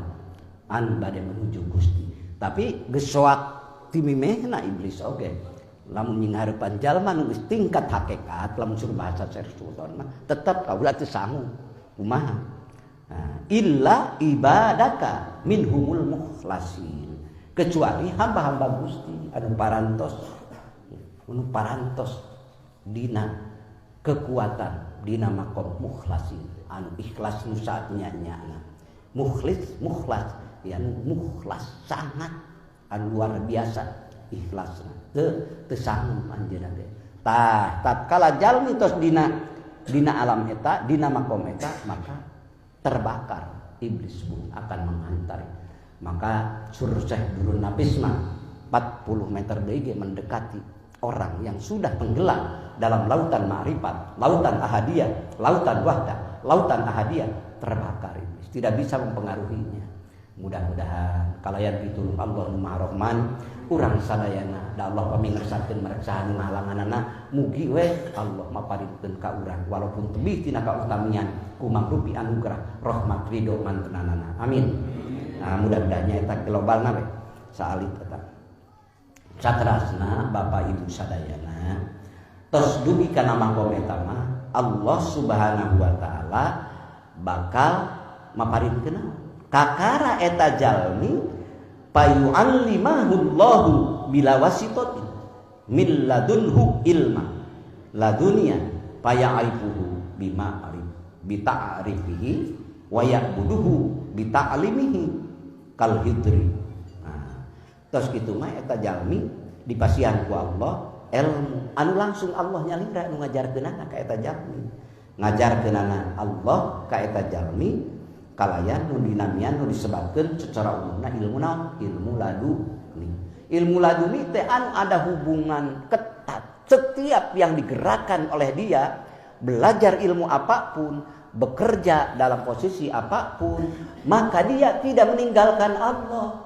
anu bade menuju Gusti. Tapi geus soak timimehna iblis oge. Lamun nyingharepan jalma nu geus tingkat hakikat, lamun suruh bahasa Syekh Sultan mah tetep kaula teu sangu. Kumaha? Nah, illa ibadaka minhumul mukhlasin. Kecuali hamba-hamba Gusti anu parantos dina kekuatan dina makom mukhlasin, anu ikhlas nu saatnya-nyana. Mukhlis, mukhlas, ya mukhlas sangat anu luar biasa ikhlasna. Teu teu sanggup anjeunna teh. Tah, tatkala jalmi tos dina alam eta, dina makom eta, maka terbakar iblis pun akan menghantar. Maka suruh Syekh Durun Nafis mah 40 meter deui ge mendekati orang yang sudah tenggelam dalam lautan ma'rifat, lautan ahadiyah, lautan wahdah, lautan ahadiyah, terbakar iblis, tidak bisa mempengaruhinya. Mudah-mudahan kalayan pitulung Allah nu Maha Rahman urang sadayana da Allah pamingersakeun merek saha nu ngahalanganana mugi we Allah maparinkeun ka urang walaupun tebih tina kautamian kumangrupi anugerah rahmat ridho mantenanana. Amin. Nah, mudah-mudahan eta globalna we saalit eta. Saterasna Bapak Ibu sadayana tos dugi kana maqom eta mah Allah Subhanahu wa taala bakal maparinkeun kakara eta jalmi payu'allimahullahu bila wasitotin min ladunhu ilma ladunia paya'rifuhu bima arif bita'rifihi wa ya'buduhu bita'limihi kal hidri. Nah, tos kitu mah eta jalmi dipasihan ku Allah ilmu anu langsung Allah nyalira nu ngajarkeunana ka eta jalmi, ngajarkeunana Allah ka eta jalmi kalayan nu dinamian nu disebabkeun secara umumna ilmu naon? Ilmu laduni. Ilmu laduni teh anu ada hubungan ketat setiap yang digerakkan oleh dia belajar ilmu apapun, bekerja dalam posisi apapun, maka dia tidak meninggalkan Allah.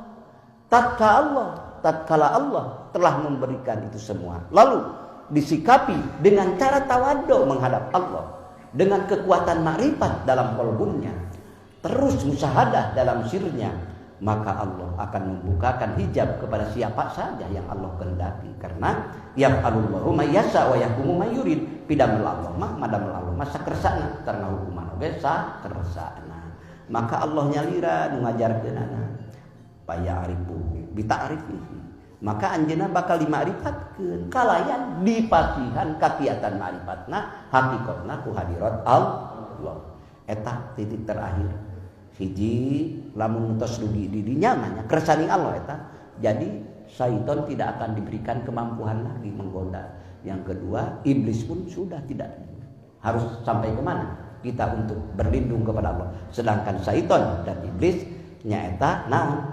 Tatkala Allah telah memberikan itu semua, lalu disikapi dengan cara tawadhu menghadap Allah, dengan kekuatan makrifat dalam kolbunya, terus musyahadah dalam sirnya, maka Allah akan membukakan hijab kepada siapa saja yang Allah kehendaki. Karena yaf'alullahu ma yasha wa yahkumu ma yurid. Pidamel Allah mah madamel Allah mah sakersana, karena hukuman oge sakersana. Maka Allah nyalira nu ngajarkeunana paya'rifuhu bita'rifihi. Maka anjeunna bakal dimakrifatkeun kalayan dipasihan kakiatan makrifatna hakikatna ku hadirat Allah. Eta titik terakhir. Hiji lamun tos dugi di dinya mah nya kersaning Allah eta. Jadi syaitan tidak akan diberikan kemampuan lagi menggoda. Yang kedua, iblis pun sudah tidak harus sampai kemana kita untuk berlindung kepada Allah. Sedangkan syaitan dan iblis nyaeta naon?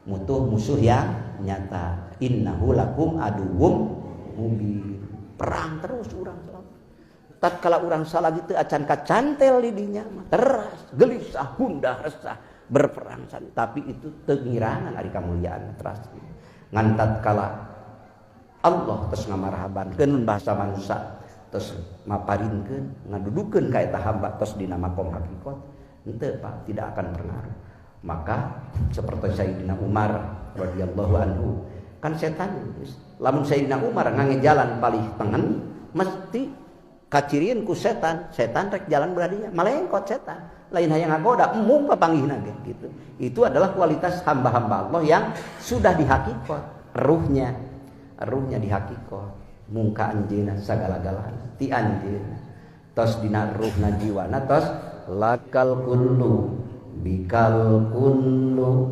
Musuh yang nyata. Innahu lakum aduwwum mubin. Perang terus urang selalu. Tatkala urang salah gitu acan kacantel di dinya mah teras, gelisah, gundah, resah, berperang san. Tapi itu teu ngirangan ari kamuliaan teras. Ngan tatkala Allah terus ngamarhabankeun bahasa manusia, terus maparinkeun, ngadudukeun ka eta hamba tos dina makom hakikat, henteu Pak, tidak akan berpengaruh. Maka seperti Sayyidina Umar radhiyallahu anhu, kan setan lamun Sayyidina Umar ngange jalan palih tengen mesti kacirian ku setan, setan rek jalan beradinya malengkot setan, lain hayang ngagoda embung papanggihna ge gitu. Itu adalah kualitas hamba-hamba Allah yang sudah dihakikat, ruhnya, ruhnya dihakikat, mungka anjeunna sagala-galana ti anjeunna. Tos dina ruhna jiwana tos lakal kullu bikal kullu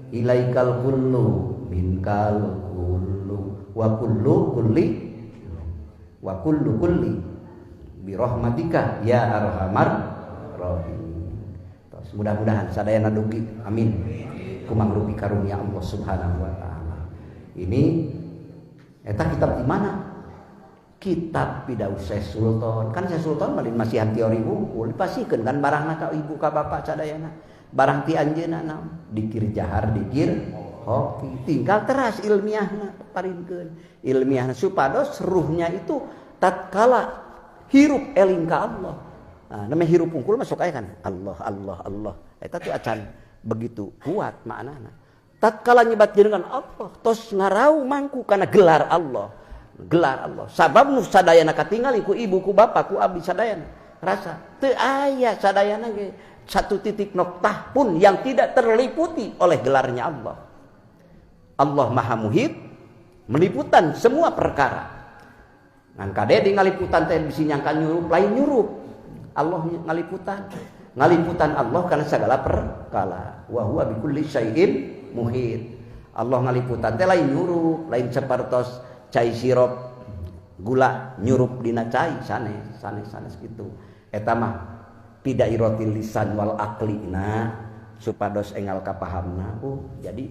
ilaikal kullu minkal kullu wa kullu kulli wa kullu kulli birahmatika ya arhamar rahimin. Terus mudah-mudahan sadayana dugi, amin, kumangrupi karunia Allah Subhanahu wa taala. Ini eta kitab di mana? Kitab Pidau Syekh Sultan. Kan Syekh Sultan malin masihan teori wungkul, dipasihkeun kan barangna ka ibu ka bapak sadayana. Barang ti anjeunna naon? Dikir jahar, dikir hoki. Tinggal teras ilmiahna parinkeun. Ilmiahna supados ruhnya itu tatkala hirup eling ka Allah. Nah, namanya hirup wungkul masuk aya kan Allah Allah Allah. Eta tuh acan begitu kuat maknana. Tatkala nyebat jenengan Allah tos ngarau mangku kana gelar Allah. Gelar Allah. Sabab nu sadayana katingali ku ibu ku bapak ku abdi sadayana. Rasa teu aya sadayana ge satu titik noktah pun yang tidak terliputi oleh gelarnya Allah. Allah Maha Muhit meliputan semua perkara. Ngan kade di ngaliputan teh bisi nyangka nyurup lain nyurup. Allah ngaliputan. Ngaliputan Allah karena segala perkara. Wa huwa bikulli syai'in muhit. Allah ngaliputan teh lain nyurup, lain sapertos cai sirup gula nyurup dina cai sanes sanes sanes kitu. Eta mah pidairotil lisan wal aqlina supados engal kapahamna. Oh, jadi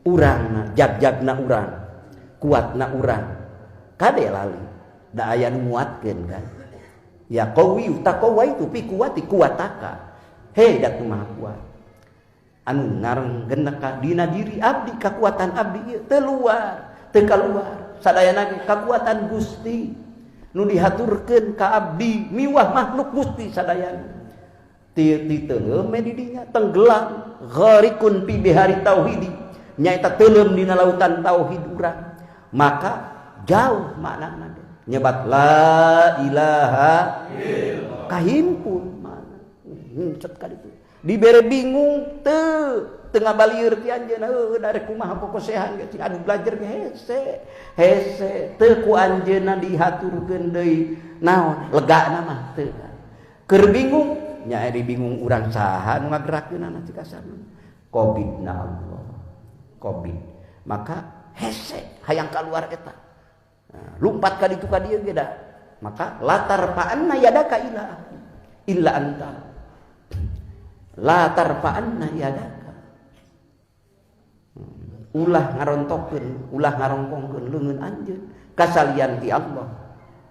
urangna jag-jagna urang, kuatna urang. Kade lali da aya nu muatkeun kan. Ya qawi taqwa itu pi kuwati kuwataka. Hei dat maha kuat. Anu ngarenggeneka dina diri abdi kakuatan abdi ieu teu luar, teu kaluar. Sadayana ge kakuatan Gusti nu dihaturkeun ka abdi miwah makhluk Gusti sadayana. Ti teuleum di dinya tenggelam gharikun fi bihari tauhidi nyaeta teuleum dina lautan tauhid urang. Maka jauh maknana nyebat la ilaha illallah kahimpun mana cet ka ditu. Dibere bingung teu teu ngabalieur ti anjeunna heuh dari kumaha pokosehan ge anu belajar ge hese hese teu ku anjeunna dihaturkeun deui naon legana mah teu keur bingung nya ari bingung urang saha nu ngagerakeunana cik kasarna covid na Allah covid maka hese hayang kaluar eta nah, lumpat ka ditu ka dieu ge da maka latar fa'anna yadaka ila illa anta la tarfa'anna yadaka ulah ngarontokeun ulah ngarongkongkeun leungeun anjeun kasalian ti Allah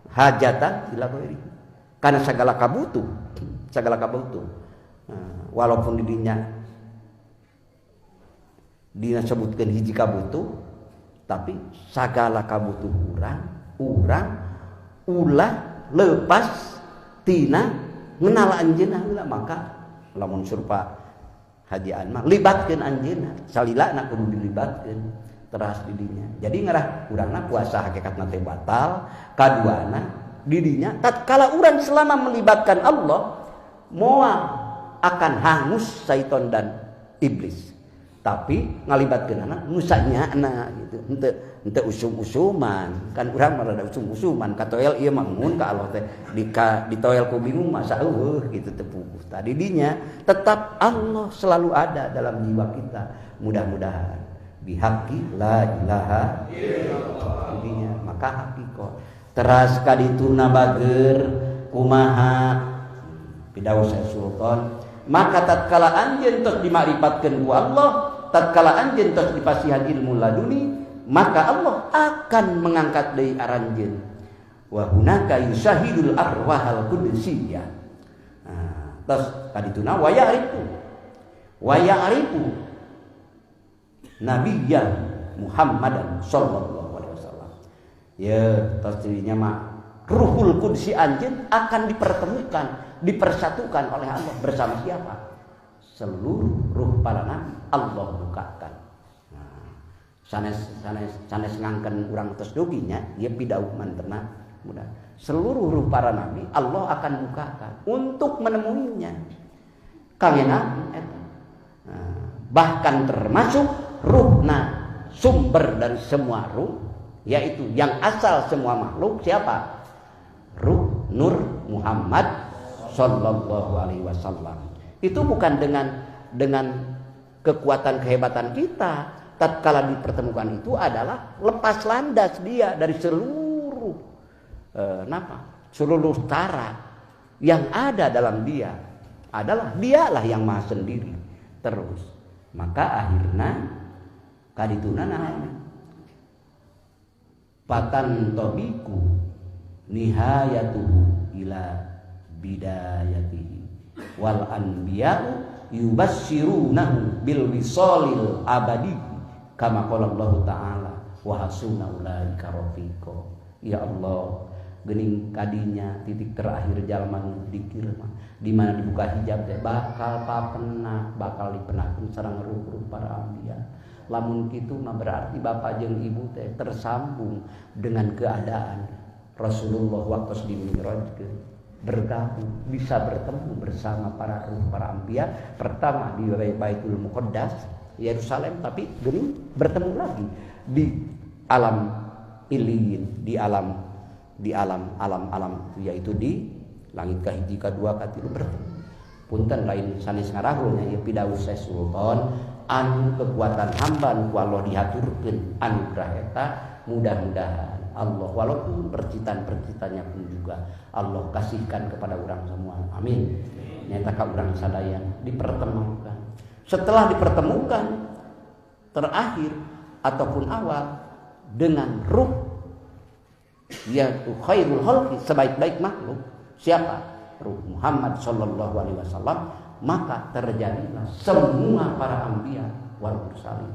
hajatan ila ghairi kana segala kabutuh nah, walaupun didinya dina sebutkeun hiji kabutuh tapi sagala kabutuh urang ulah lepas tina ngenal anjeunna heula maka lamun surpa hajian mah libatkeun anjeunna salilana kudu dilibatkeun teras didinya jadi ngarah urangna puasa hakikatna teh batal kaduana didinya tatkala urang selama melibatkan Allah moal akan hangus syaiton dan iblis tapi ngalibatkeunana nu sanyana gitu henteu usum-usuman kan urang mah rada usum-usuman katoel ieu mah mun ka Allah teh ditoel ku bingung masa eueuh gitu teu puguh tadi dinya tetap Allah selalu ada dalam jiwa kita mudah-mudahan bihaqi la ilaha illallah dinya maka hakikot teras ka dituna bager kumaha pidaos Sultan maka tatkala anjeun tos dimakrifat ku Allah tatkala anjeun tos dipasihan ilmu laduni maka Allah akan mengangkat deui aranjeun wa hunaka yushahidul arwahal qudsiyah nah, tos kadituna wa ya'rifu nabiyya Muhammadan sallallahu alaihi wasallam ya tos dirinya mah ruhul qudsi anjeun akan dipertemukan dipersatukan oleh Allah bersama siapa seluruh ruh para nabi Allah bukakan. Nah, sanes ngangken urang tos duginya ieu pidauh mantena mudah. Seluruh ruh para nabi Allah akan bukakan untuk menemuinya. Kangena eta. Nah, bahkan termasuk ruhna sumber dari semua ruh yaitu yang asal semua makhluk siapa? Ruh Nur Muhammad sallallahu alaihi wasallam. Itu bukan dengan kekuatan kehebatan kita. Tatkala dipertemukan itu adalah lepas landas dia dari seluruh seluruh cara yang ada dalam dia adalah dialah yang maha sendiri terus. Maka akhirnya kadituna naon patan tobiku nihayatuhu ila bidayatihi wal anbiya'u yubasyirunahu bil wisalil abadi kama qala Allah ta'ala wa hasuna ulaika rafiqa. Ya Allah, geuning kadinya titik terakhir jalma nu dikir mah di mana dibuka hijab teh bakal papenak, bakal dipenakeun sareng ruh-ruh para anbiya. Lamun kitu mah berarti bapak jeung ibu teh tersambung dengan keadaan Rasulullah waktu dimi'rajkeun, bergabung, bisa bertemu bersama para ruh para anbiya pertama di Baitul Muqaddas Yerusalem, tapi geuning bertemu lagi di alam iliyin, di alam alam yaitu di langit kahiji kadua katilu bertemu. Punten lain sanes ngarahulnya ieu pidawuh Syekh Sultan anu kekuatan hamba nu ku Allah dihaturkeun anugerah eta mudah-mudahan Allah walaupun percitan-percitannya pun juga Allah kasihkan kepada orang semua. Amin. Nyata ka urang sadaya dipertemukan. Setelah dipertemukan terakhir ataupun awal dengan ruh yaitu khairul khalqi, sebaik-baik makhluk, siapa? Ruh Muhammad sallallahu alaihi wasallam. Maka terjadilah semua para anbiya wal mursalin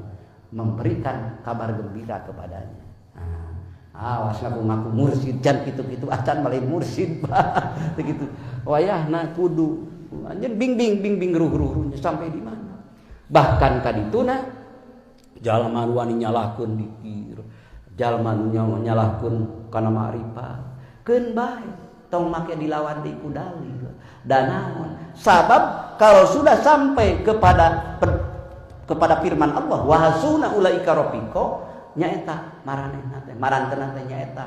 memberikan kabar gembira kepadanya. Nah, awas ngaku-ngaku mursid jan kitu-kitu acan malih mursid Pak. Begitu. Wayahna kudu anjeun bing bing bing ruh-ruhnya sampai di mana. Bahkan kadituna jalma nu wani nyalahkeun dikir, jalma nu nyalahkeun kana ma'rifat, keun bae tong make dilawan di ku dalil. Dan naon? Sabab kalau sudah sampai kepada kepada firman Allah wa hasuna ulaika rafiqa, nyaeta maranehna teh marantena teh nyaeta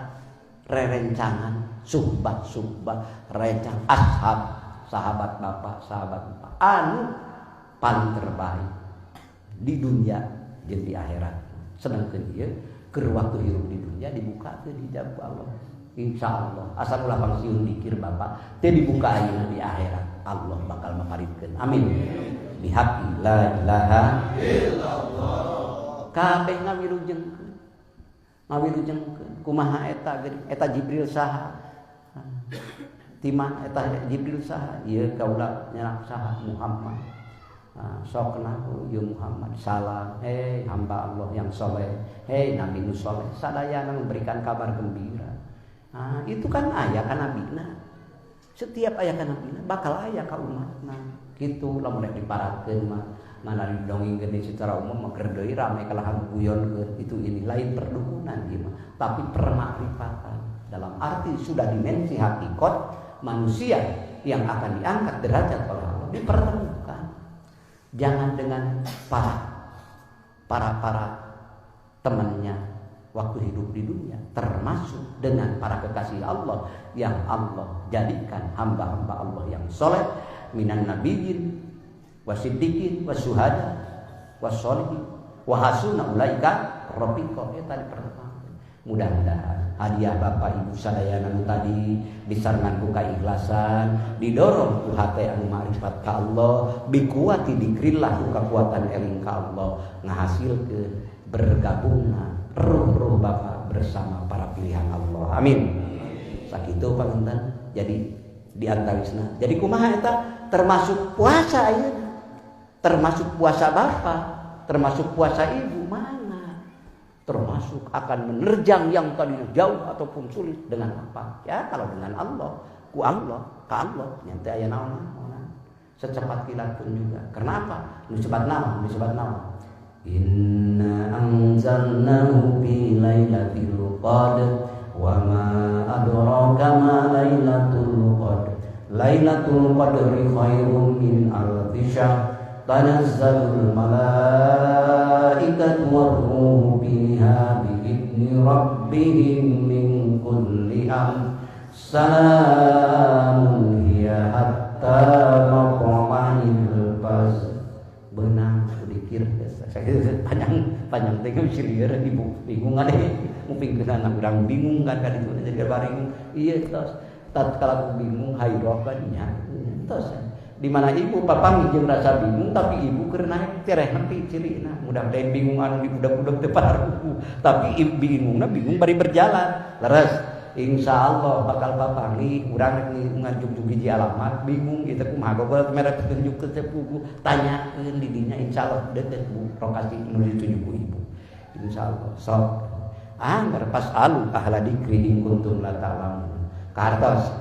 rerencangan suhbah-suhbah rencang ashab, sahabat bapak, sahabat bapak anu paling terbaik di dunia jeung di akhirat. Sedangkan ieu keur waktu hirup di dunia dibukakeun hijab ku Allah. Insyaallah asal ulah pangsiun dikir bapak teu dibuka ayeuna di akhirat Allah bakal maparidkeun. Amin. Bihaqi la ilaha illallah. Kabeh ngawilujengkeun. Ngawilujengkeun kumaha eta geuning eta Jibril saha? Ti mana eta Jibril saha? Ieu kaula nyanak saha Muhammad. Sok nahu ieu Muhammad salam, hei hamba Allah yang soleh, hei Nabi nu soleh, sadayana memberikan kabar gembira. Nah, itu kan aya ka nabina. Setiap aya ka nabina bakal aya ka umatna. Kitu lamun rek diparatkeun mah mana didongengkeun secara umum mah keur deui rame kalah guyonkeun itu ini lain perdukunan ieu mah, tapi permakrifatan. Dalam arti sudah dimensi hakikat manusia yang akan diangkat derajat oleh Allah dipertemukan. Jangan dengan para para para temannya waktu hidup di dunia, termasuk dengan para kekasih Allah yang Allah jadikan hamba-hamba Allah yang soleh, minan nabiyyin wasiddiqin wasyuhada wassolihin wa hasuna ulaika rafiqa. Eta dipertemukan. Mudah-mudahan hadiah Bapak Ibu sadayana nu tadi disarengan ku keikhlasan, didorong ku hate anu makrifat ka Allah, bikuati dikrillah ku kakuatan eling ka Allah, ngahasilkeun bergabungna ruh-ruh Bapak bersama para pilihan Allah. Amin. Sakitu panginten. Jadi di antawisna. Jadi kumaha eta termasuk puasa ayeuna. Termasuk puasa Bapak, termasuk puasa Ibu mana? Termasuk akan menerjang yang tadinya jauh ataupun sulit dengan apa? Ya kalau dengan Allah, ku Allah, ka Allah, nyante aya naon-naonan. Secepat kilat pun juga. Kenapa? Nu sebat naon? Nu sebat naon? Inna anzalnahu fi lailatul qadr wa ma adraka ma lailatul qadr. Lailatul qadri khairum min alfi syahr. Tanazzalul malaikatu warruhu fiha bi'idni rabbihim min kulli amr. Salamun hiya hatta matla'il fajr. Benang dikir panjang panjang teh silieur ibu bingung ada ngupingkeun anak urang bingung kan kaditu jadi baring ieu tos tatkala bingung hairah kan nya tos di mana ibu papanggih jeung rasa bingung tapi ibu keur naek tereh nepi cirina mudah-mudahan bingung anu diudag-udag teu parugu tapi ibu bingungna bingung bari berjalan leres insyaallah bakal papanggih urang rek nganjungjung hiji alamat bingung ieu teh kumaha gogoh merek petunjuk ke teu puguh tanyakeun di dinya insyaallah deukeut bu lokasi nu ditunjuk ku ibu insyaallah sok anggar fasalu ahla dzikri in kuntum la ta'lamun kartos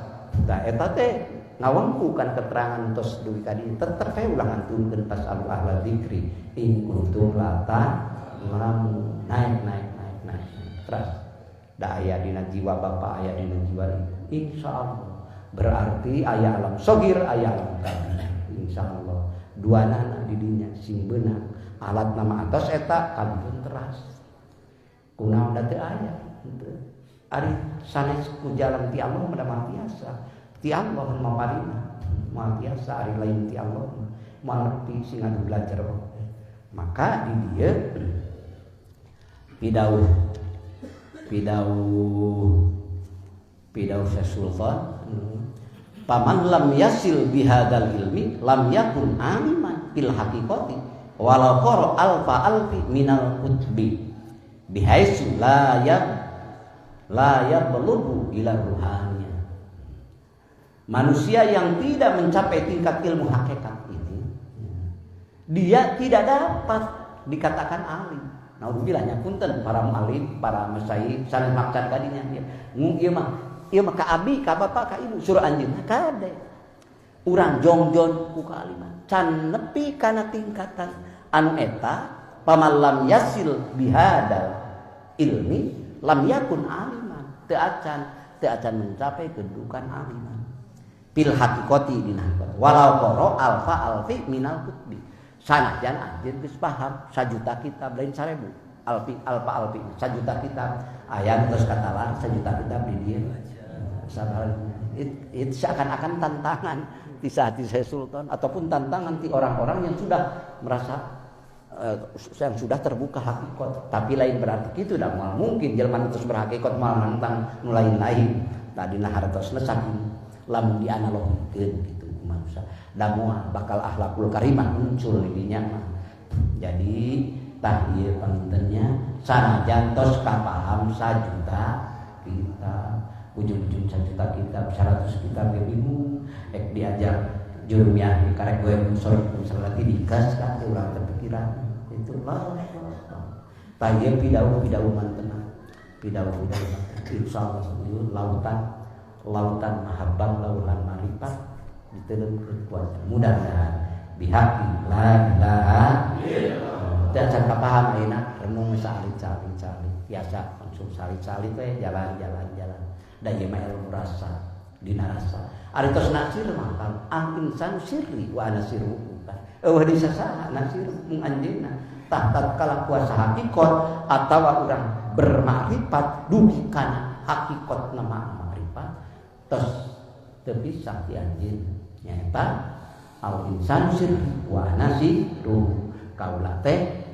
da eta teh ngawengku kan keterangan tos dugi ka dieu tetep we ulah ngantunkeun fasalu ahla dzikri in kuntum la ta'lamun naik naik naik naik terus da aya dina jiwa bapak aya dina jiwa ibu insyaallah berarti aya alam sogir aya alam kabir insyaallah dua nana di dinya sing beunang alat nama atos eta kantun teras kunaon da teu aya henteu ari sanes ku jalan ti Allah mah moal tiasa ti Allah maparina moal tiasa ari lain ti Allah moal nepi sing anu belajar maka di dieu pidauh pidauh pidauh Sultan paman lam yasil bihadal ilmi lam yakun aliman bil haqiqati walau qara alfa alfi minal kutbi bihaisu la yab la yablughu ila ruhaniyah. Manusia yang tidak mencapai tingkat ilmu hakikat ini Dia tidak dapat dikatakan alim. Naudzubillah nya punten para muallim, para masyayikh sanes maksad kadinya ngung ieu mah ka abi, ka bapak, ka ibu surah anjeunna kade. Urang jongjon ku kaaliman can nepi kana tingkatan anu eta paman lam yasil bihadal ilmi lam yakun aliman, teu acan mencapai kedudukan aliman. Fil haqiqati dina hakikat walau qara alfa alfi minal kutbi. Sanajan anjeun geus paham sajuta kitab lain 1000 alfi alfa alfi sajuta kitab aya terus katalar sajuta kitab di dieu sabar itu seakan-akan tantangan di saat saya sultan ataupun tantangan di orang-orang yang sudah merasa yang sudah terbuka hakikat tapi lain berarti kitu da moal mungkin jelema terus berhakikat moal nantang nu lain-lain tadina hartosna saking lamun dianalogikeun kitu manusia da moal bakal akhlakul karimah muncul di dinya mah. Jadi tah ieu pangintennya sanajan tos kapaham sajuta kitab ujung-ujung sajuta kitab 100 kitab ge bingung ek diajar jurumiyah karek gue musor misalnya dikas kan urang terpikiran itu lah tah ieu pidauh-pidauh mantena pidauh-pidauh insyaallah lautan mahabbah lautan marifat ditelemkeun kuat mudah-mudahan bihaqi la ilaha illallah. Teu acan kapaham ayeuna renung saalit-saalit biasa langsung saalit-saalit we jalan-jalan jalan da ieu mah ilmu rasa dina rasa ari tos nasir mah kan al insanu sirri wa ana sirruhu kan eueuh disasaha nasir mung anjeunna tah tatkala kuasa hakikat atawa urang bermakrifat dugi kana hakikat nama makrifat tos teu pisah ti anjeun nyaeta al insanu sirri wa ana sirruhu kaula teh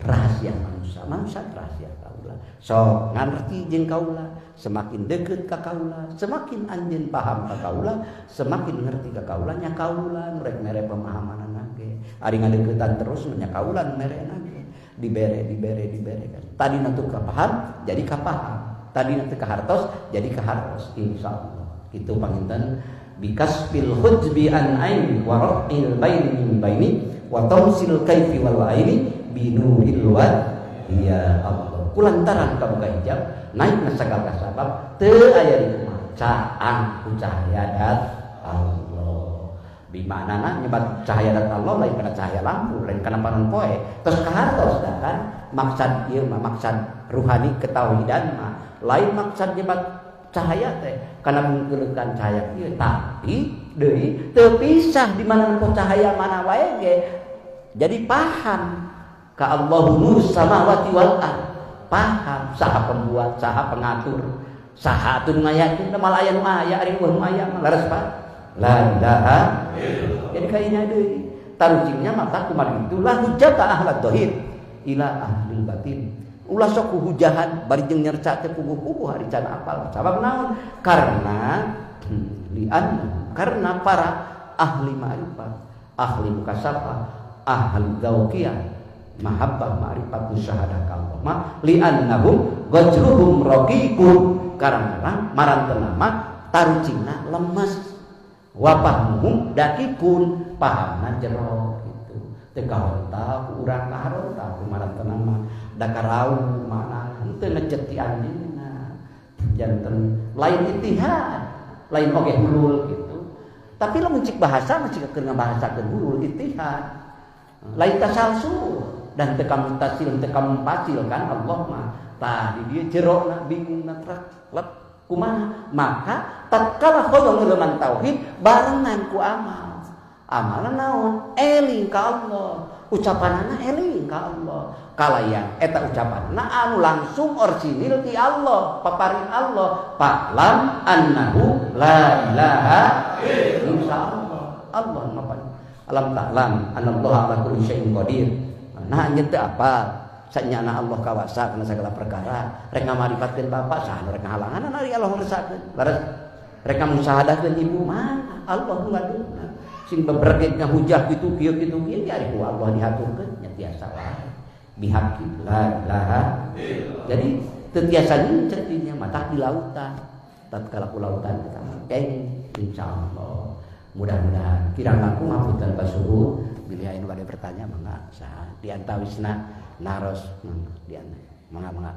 rahasia manusia, manusia rahasia kaula. So ngarti jeung kaula, semakin deket ka kaula, semakin anjeun paham ka kaula, semakin ngerti ka kaula nya kaula rek mere pemahamanana ge. Ari ngadeukeutan terus nya kaula nu merena ge. Dibere dibere dibere kan. Tadina teu kapaham jadi kapaham. Tadina teu kahartos jadi kahartos insyaallah. Kitu panginten bikasbil hujbi an ain wa raf'il baini min baini wa tamsil kaifi wal aini binuril wad ya Allah. Kulantaran kabuka hijab naik sagala sabab teu aya di kumaha caang ku cahaya dat Allah. Bimaknana nyebat cahaya dat Allah lain kana cahaya lampu lain kana panon poe terus kahartos da kan maksad ieu mah maksad ruhani ketauhidan mah lain maksad nyebat cahaya teh kana mungkeulekan cahaya ieu tapi deui teu pisah di mana cahaya mana wae ge jadi paham ka Allahu nurus samawati wal ard paham saha pembuat saha pengatur saha atuh ngayakeun malah aya nu aya ari eueuh nu aya mah leres Pak la ilaha illallah. Jadi kayaknya deui tarucingnya mata kumaha kitu la hujjata ahlat dhahir ila ahli batin ulah sok hujahan bari jeung nyerca teh puguh-puguh hari can apal sabab naon karena lian karena para ahli ma'rifat ahli mukasafah ahli dzauqiyah mahabbah ma'rifat musyahadah ka Allah mah li'annahum ghajruhum raqiqun karena marantena mah tarucingna lemes wa fahmuhum daqiqun pahamna jero gitu teu kahonta ku urang kaharonta ku marantena mah da karau mana henteu ngecet ti anjeunna janten lain ittihad lain oge hulul gitu tapi lamun cik bahasa mah cik keur ngabahasakeun hulul ittihad lain tasalsul dan teu kamutasil teu kamumpasil kan Allah mah tah di dieu jerona bingungna trek lep kumaha maka tatkala hoyong ngeuleman tauhid barengan ku amal amalna naon eling ka Allah ucapanana eling ka Allah kalayan eta ucapanna anu langsung orsinil ti Allah paparin Allah fa'lam annahu la ilaha illallah Allah mapan alam ta'lam anallaha ala kulli syai'in qadir. Nah anjeun teu apal sanyana Allah kawasa kana sagala perkara rek ngamarifatkeun bapak saha nu rek ngahalangan ari Allah ngeresakeun leres rek ngamusahadahkeun ibu mah Allah nu ngaduna sing beberget ngahujah kitu kieu kitu kieu ari ku Allah dihaturkeun nya tiasa wae bihaqi la ilaha illallah. Jadi teu tiasa nyincet dinya matak di lautan tatkala ku lautan kita keng insyaallah mudah-mudahan kirang langkung hapunten basuhu bilih aya nu bade bertanya mangga saha di antawisna naros di mangga mangga.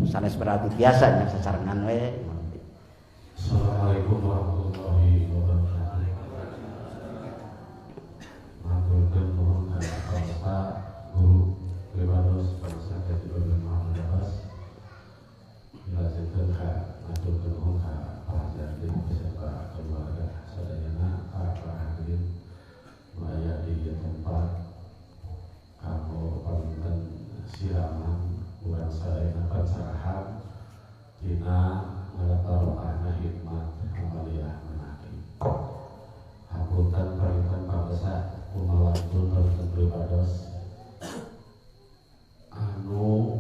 Sanes berarti biasa nya sasarengan we. Assalamualaikum warahmatullahi wabarakatuh. Maturkeun nuhun ka Bapak Guru pribados bangsa Kaji Muhammad Abbas. Dilajengkeun ka maturkeun nuhun ka Pak Haji beserta keluarga sadayana para hadirin nu aya di tempat kanggo panginten siraman urang sadayana pancarahan dina ngalap barokahna hikmat amaliyah manaqib. Hapunten panginten pangesa kumawantun panginten pribados anu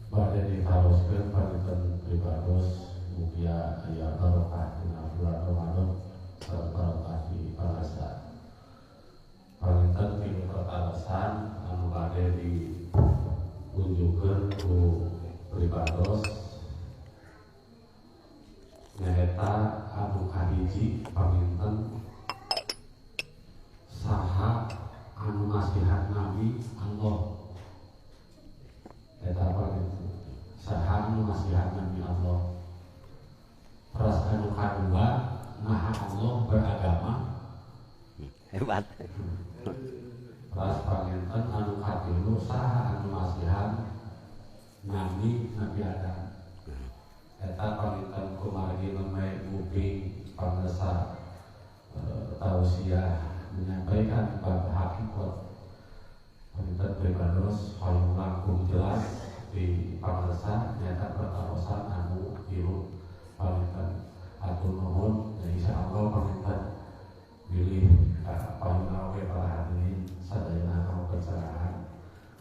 bade ditaroskeun panginten pribados mugia aya barokah dina bulan Ramadan sareng barokah di pangesa. Panginten tilu pertarosan anu bade diunjukkeun ku pribados nyaeta anu kahiji panginten saha anu masihan Nabi Allah. Eta panginten saha anu masihan Nabi Allah. Terus anu kadua naha Allah beragama. Hebat. Terus panginten anu katilu saha anu masihan Nabi Nabi Adam. Eta panginten kumargi nembe nguping pangesa tausiah menyampaikan bab hakikat panginten pribados hoyong langkung jelas di pangesa nyata pertarosan anu tilu panginten atur nuhun ya insyaallah panginten bilih payuna oge para hadirin sadayana kanggo pencerahan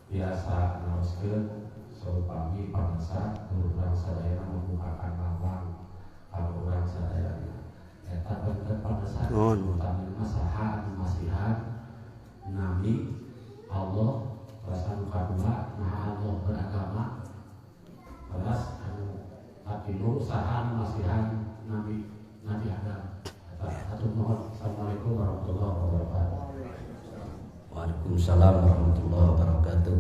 biasa naoskeun saupami pangesa urang sadayana membukakan lawang kanggo urang sadayana. Eta panginten pangesa utamina saha anu masihan Nabi Allah. Terus anu kadua naha Allah beragama. Terus anu katilu saha anu masihan Nabi Nabi Adam. Eta atur nuhun. Assalamualaikum warahmatullahi wabarakatuh. Waalaikumsalam warahmatullahi wabarakatuh.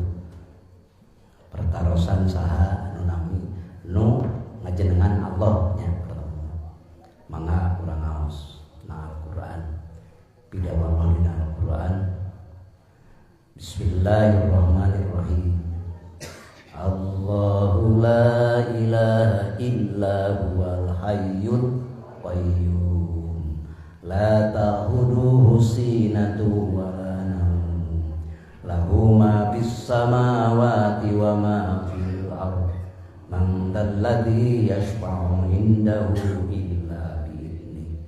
Pertarosan saha anu nami nu ngajenengan Allah nya pertama. Mangga urang ngaos na Al-Qur'an. Pidawang dina Al-Qur'an. Bismillahirrahmanirrahim. Allahu la ilaha illa huwal hayyul qayyum. La ta'khuduhu sinatun wa la nawm. Lahu ma fis samawati wa ma fil ardh. Man dzalladzi yashfa'u 'indahu illa bi'idhnih.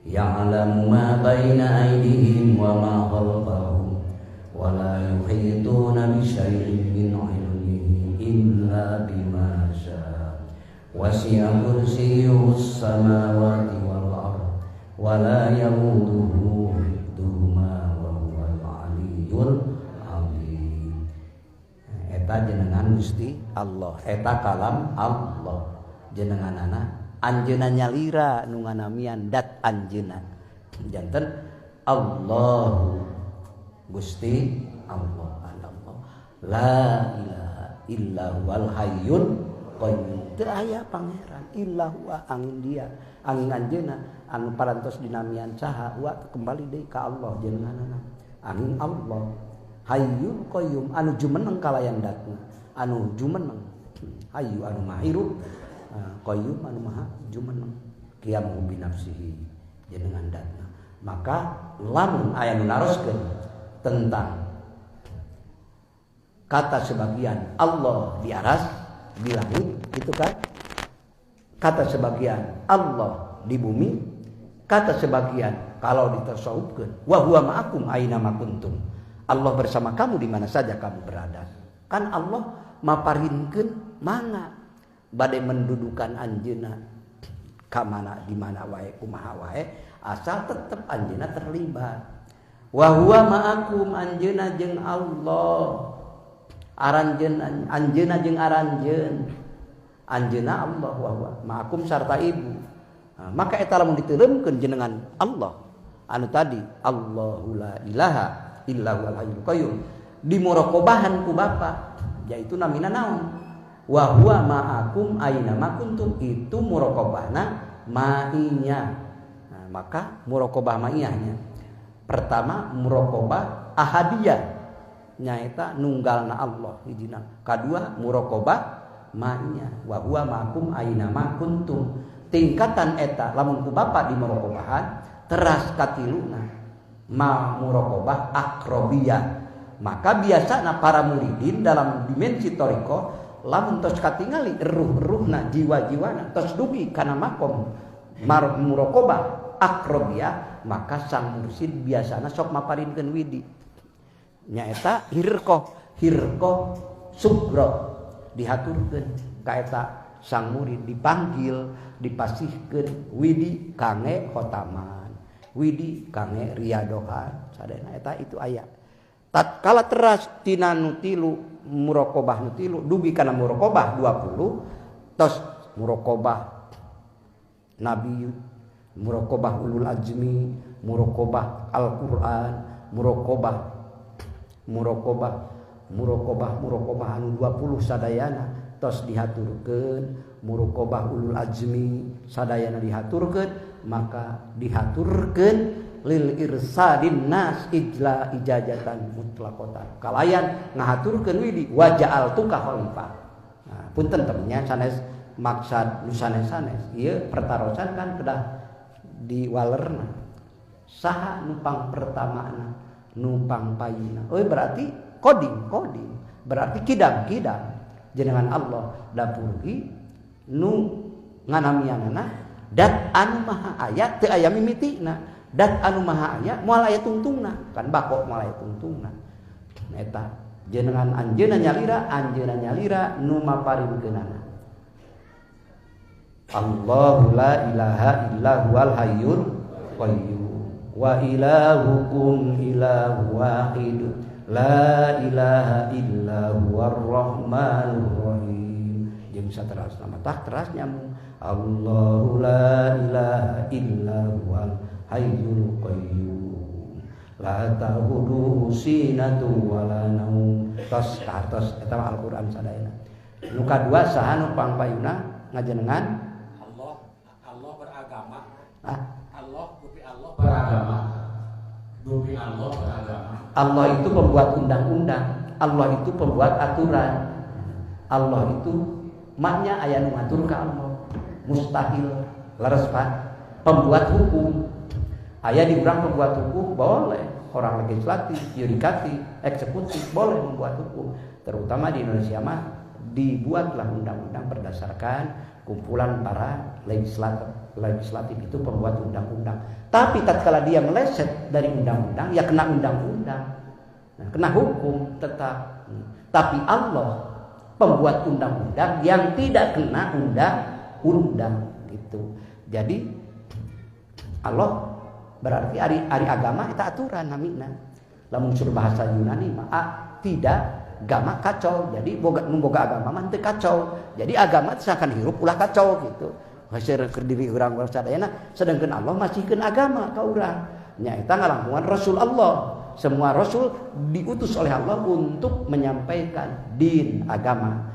Ya'lamu ma baina aydihim wa ma khalfahum wa la yuhituna bi syai'in min 'ilmihi illa bima syaa. Wasi'a kursiyyuhus samawati wal ardh wa la yamuduhu hifdhuhuma wa huwal 'aliyyul 'azim. Eta jenengan Gusti Allah, eta kalam Allah. Jenenganana anjeunna nyalira nu nganamian dat anjeunna. Janten Allahu Gusti Allah, Allah la ilaha illa huwal hayyul qayyum. Teu aya pangeran illa huwa angin dia, angin anjeunna anu parantos dinamian saha wa kembali deui ka Allah jenenganana. Angin Allah hayyul qayyum anu jumeneng kalayan datna, anu jumeneng hayyu anu mahirup, qayyum anu maha jumeneng qiyamu bi nafsihi jenengan datna. Maka lamun aya nu naroskeun tentang kata sebagian Allah di aras di langit itu kan, kata sebagian Allah di bumi, kata sebagian kalau ditasawufkeun wa huwa ma'akum aina ma kuntum, Allah bersama kamu di mana saja kamu berada. Kan Allah maparinkeun mangga bade mendudukan anjeunna ka mana di mana wae kumaha wae asal tetep anjeunna terlibat. Wa huwa ma'akum anjeunna jeung Allah, aranjeun anjeunna jeung aranjeun, anjeunna Allah wa huwa ma'akum sarta ibu. Nah, maka eta lamun diteureumkeun jenengan Allah Anu tadi Allahu la ilaha illa huwal hayyul qayyum di muraqabahan ku bapa yaitu namina naon wa huwa ma'akum aina ma kuntum itu muraqabahna ma'iyah. Nah, maka muraqabah ma'iyahnya pertama muraqabah ahadiyah nyaeta nunggalna Allah hijina, kadua muraqabah ma'iyah wa huwa ma'akum aina ma kuntum. Tingkatan eta lamun ku bapa di muraqabahan teras katiluna ma muraqabah akrobiyah. Maka biasana para muridin dalam dimensi thariqah lamun tos katingali ruh-ruhna jiwa-jiwana tos dugi kana makom muraqabah akrobiyah, maka sang mursid biasana sok maparinkeun widi nyaeta hirqah, hirqah sugro dihaturkeun ka eta sang murid, dipanggil dipasihkeun widi kange khotaman, widi kange riadohan sadayana eta itu aya. Tatkala teras tina nu tilu muraqabah nu tilu dugi kana muraqabah 20 tos muraqabah nabi, muraqabah ulul azmi, muraqabah Al-Qur'an, muraqabah muraqabah muraqabah muraqabah anu 20 sadayana tos dihaturkeun, muraqabah ulul azmi sadayana dihaturkeun, maka dihaturkeun lil irsadin nas ijla ijazatan mutlaqatan kalayan ngahaturkeun widi wa ja'altuka khalifah. Nah, punten temnya sanes maksad nu sanes-sanes ieu pertarosan kan kedah diwalerna saha numpang pertamana numpang payuna. Oh berarti koding koding berarti kidam kidam jenengan Allah dapurgi nu nganamianana dat anu maha aya teu aya mimitina, dat anu maha aya moal aya tungtungna, kan bako moal aya tungtungna. Eta jenengan anjeunna nyalira, anjeunna nyalira nu maparinkeunana. Allahu la ilaha illa huwal hayyul qayyum wa ilahukum ilahu wahid la ilaha illa huwar rahmanur rahim. Jeung saterasna mah tah teras nyambung Allahu la ilaha illa huwal hayyul qayyum la ta'khudhuhu sinatu wa la naum. Tos tos eta mah Al-Qur'an sadayana. Nu kadua saha nu pangpayuna ngajenengan Allah, Allah beragama. Ah? Allah gupi Allah beragama. Gupi Allah beragama. Allah itu pembuat undang-undang, Allah itu pembuat aturan. Allah itu maknya aya nu ngatur ka Allah. Mustahil leres Pak. Pembuat hukum. Aya di urang pembuat hukum boleh, orang legislatif, yudikatif, eksekutif boleh membuat hukum. Terutama di Indonesia mah dibuatlah undang-undang berdasarkan kumpulan para legislatif. Legislatif itu pembuat undang-undang. Tapi tatkala dia meleset dari undang-undang, ya kena undang-undang. Nah, kena hukum tetap. Tapi Allah pembuat undang-undang yang tidak kena undang-undang gitu. Jadi Allah berarti ari agama eta aturan namina. Lamun sur bahasa Yunani mah tidak agama kacau. Jadi boga nu boga agama mah teu kacau. Jadi agama seakan hirup ulah kacau gitu. Hasil keur diri urang-urang sadayana, sedangkan Allah masihkeun agama ka urang. Nyaeta ngalangkungan Rasul Allah. Semua rasul diutus oleh Allah untuk menyampaikan din agama.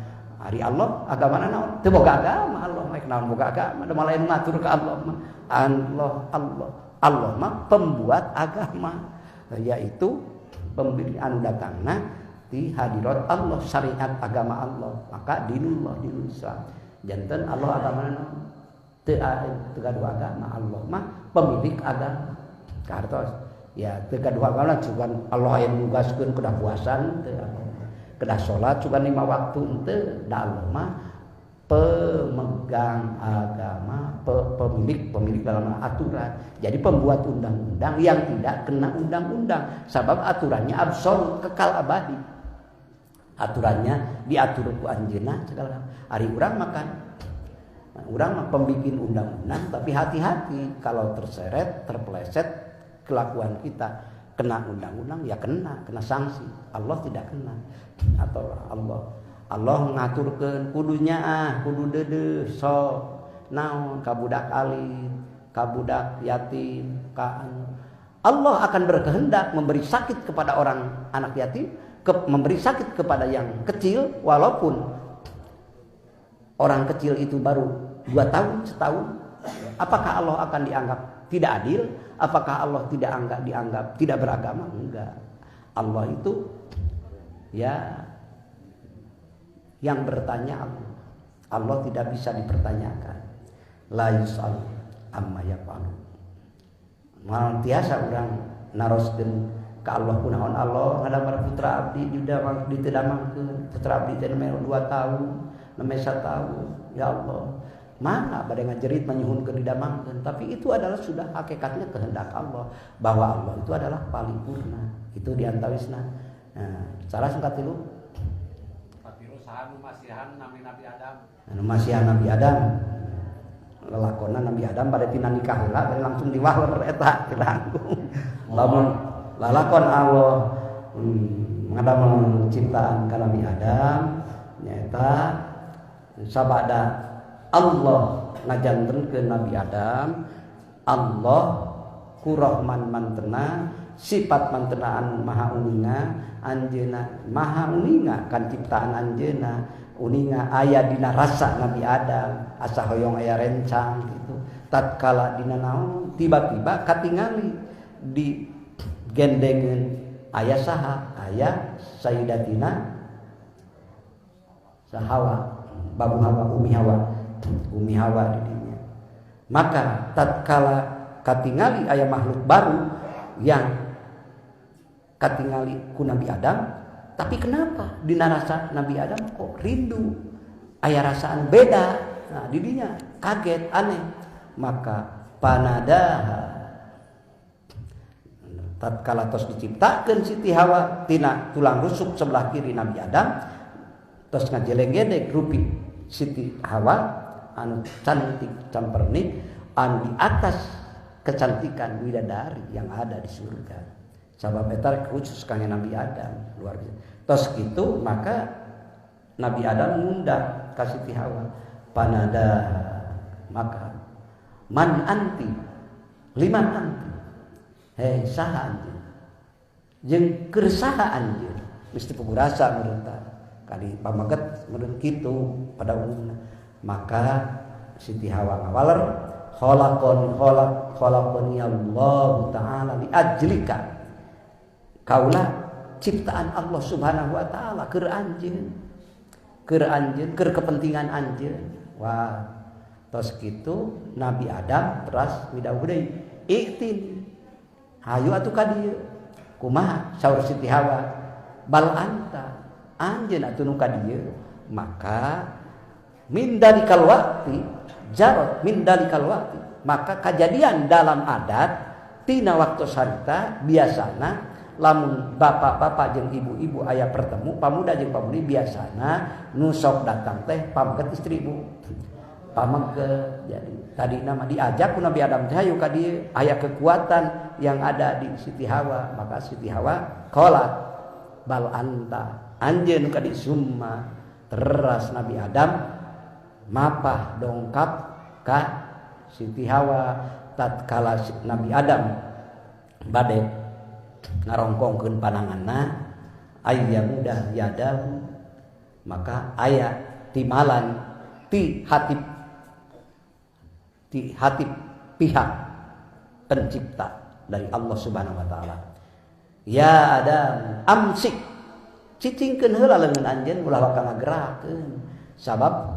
Ari Allah agamana naon? Teu boga agama Allah mah, naon boga agama? Da malah ngatur ka Allah mah. Allah Allah Allah mah pembuat agama, yaitu pemberi anu datangna di hadirat Allah, syariat agama Allah. Maka dinullah dinul Islam. Janten Allah agamana naon? Teu gaduh agama, Allah mah pemilik agama. Kartos ya teu gaduh agama cuman Allah yang nugaskeun kedah puasa teu, kedah salat cuman 5 waktu teu. Da Allah mah pemegang agama, pemilik dalam aturan. Jadi pembuat undang-undang yang tidak kena undang-undang, sebab aturannya absolut kekal abadi. Aturannya diatur ku anjeunna segala. Ari urang makan. Nah, urang mah pembikin undang-undang, tapi hati-hati kalau terseret, terpeleset kelakuan kita kena undang-undang ya kena sanksi. Allah tidak kena. Atau Allah ngaturkeun kudunya ah, kudu deudeuh sok naon ka budak alit, ka budak yatim, ka anu. Allah akan berkehendak memberi sakit kepada orang anak yatim, memberi sakit kepada yang kecil, walaupun orang kecil itu baru 2 tahun, setahun. Apakah Allah akan dianggap tidak adil? Apakah Allah tidak dianggap tidak beragama? Enggak. Allah itu ya yang bertanya Allah. Allah tidak bisa dipertanyakan. La yus'al amma yaf'alu. Moal tiasa urang naroskeun ka Allah kunaon Allah ngadamar putra abdi ditidamangkeun putra abdi teh 2 tahun, 1 tahun. Ya Allah, mana bade ngajerit manyuhunkeun didamangkeun, tapi itu adalah sudah hakikatnya kehendak Allah bahwa Allah itu adalah paripurna. Itu diantawisna. Nah, salah sangka tilu. Katilu saha nu masihan nami Nabi Adam. Anu masihan Nabi Adam. Lelakonna Nabi Adam bade tina nikah heula bade langsung diwaler eta tilangkung. Lamun lalakon Allah ngadamel ciptaan ka Nabi Adam nyaeta sabada Allah ngajantenkeun Nabi Adam, Allah ku Rahman mantena, sifat mantena anu maha uninga, anjeunna maha uninga kan ciptaan anjeunna, uninga aya dina rasa Nabi Adam, asa hoyong aya rencang gitu. Tatkala dina naon tiba-tiba katingali di gendengeun aya saha, aya Sayyidatina Hawa, Babu Hawa, Umi Hawa. Umi Hawa di dinya. Maka tatkala katingali aya makhluk baru yang katingali ku Nabi Adam, tapi kenapa dina rasa Nabi Adam kok rindu, aya rasaan beda. Nah, di dinya kaget, aneh. Maka panadaha tatkala tos diciptakeun Siti Hawa tina tulang rusuk sebelah kiri Nabi Adam, tos ngajeleng-gedeg rupi Siti Hawa anu cantik campernik, anu di atas kecantikan widadari yang ada di surga. Sabab eta khusus kangge Nabi Adam, luar biasa. Tos kitu maka Nabi Adam ngundang ka Siti Hawa, panada maka man anti liman anti, hei saha anjeun jeung keur saha anjeun, mesti puguh rasa meureun tah kali pamaget meureun kitu pada umumna. Maka Siti Hawa ngawaler khalaqon khalaq khalaqani Allah taala li ajlika, kaula ciptaan Allah Subhanahu wa taala keur anjeun, keur anjeun, keur kepentingan anjeun. Wah, tos kitu Nabi Adam teras midaweuh deui, iktin hayu atuh ka dieu. Kumaha saur Siti Hawa, bal anta anjeun atuh nu ka dieu. Maka min dalikal waqti jarot min dalikal waqti, maka kejadian dalam adat tina waktu sarita biasana lamun bapak-bapak jeung ibu-ibu aya pertemu pamuda jeung pamudi biasana nu sok datang teh pameget istri ibu pameget. Jadi tadi nama diajak ku Nabi Adam teh hayu ka dieu, aya kekuatan yang ada di Siti Hawa. Maka Siti Hawa qalat bal anta anjeun ka di summa. Teras Nabi Adam mapah dongkap ka Siti Hawa. Tatkala Nabi Adam bade ngarongkongkeun pananganna aya mudah yadahu, maka aya timalan ti hati pihak pencipta dari Allah Subhanahu wa taala. Ya Adam amsik, cicingkeun heula leungeun anjeun ulah waka ngagerakeun, sabab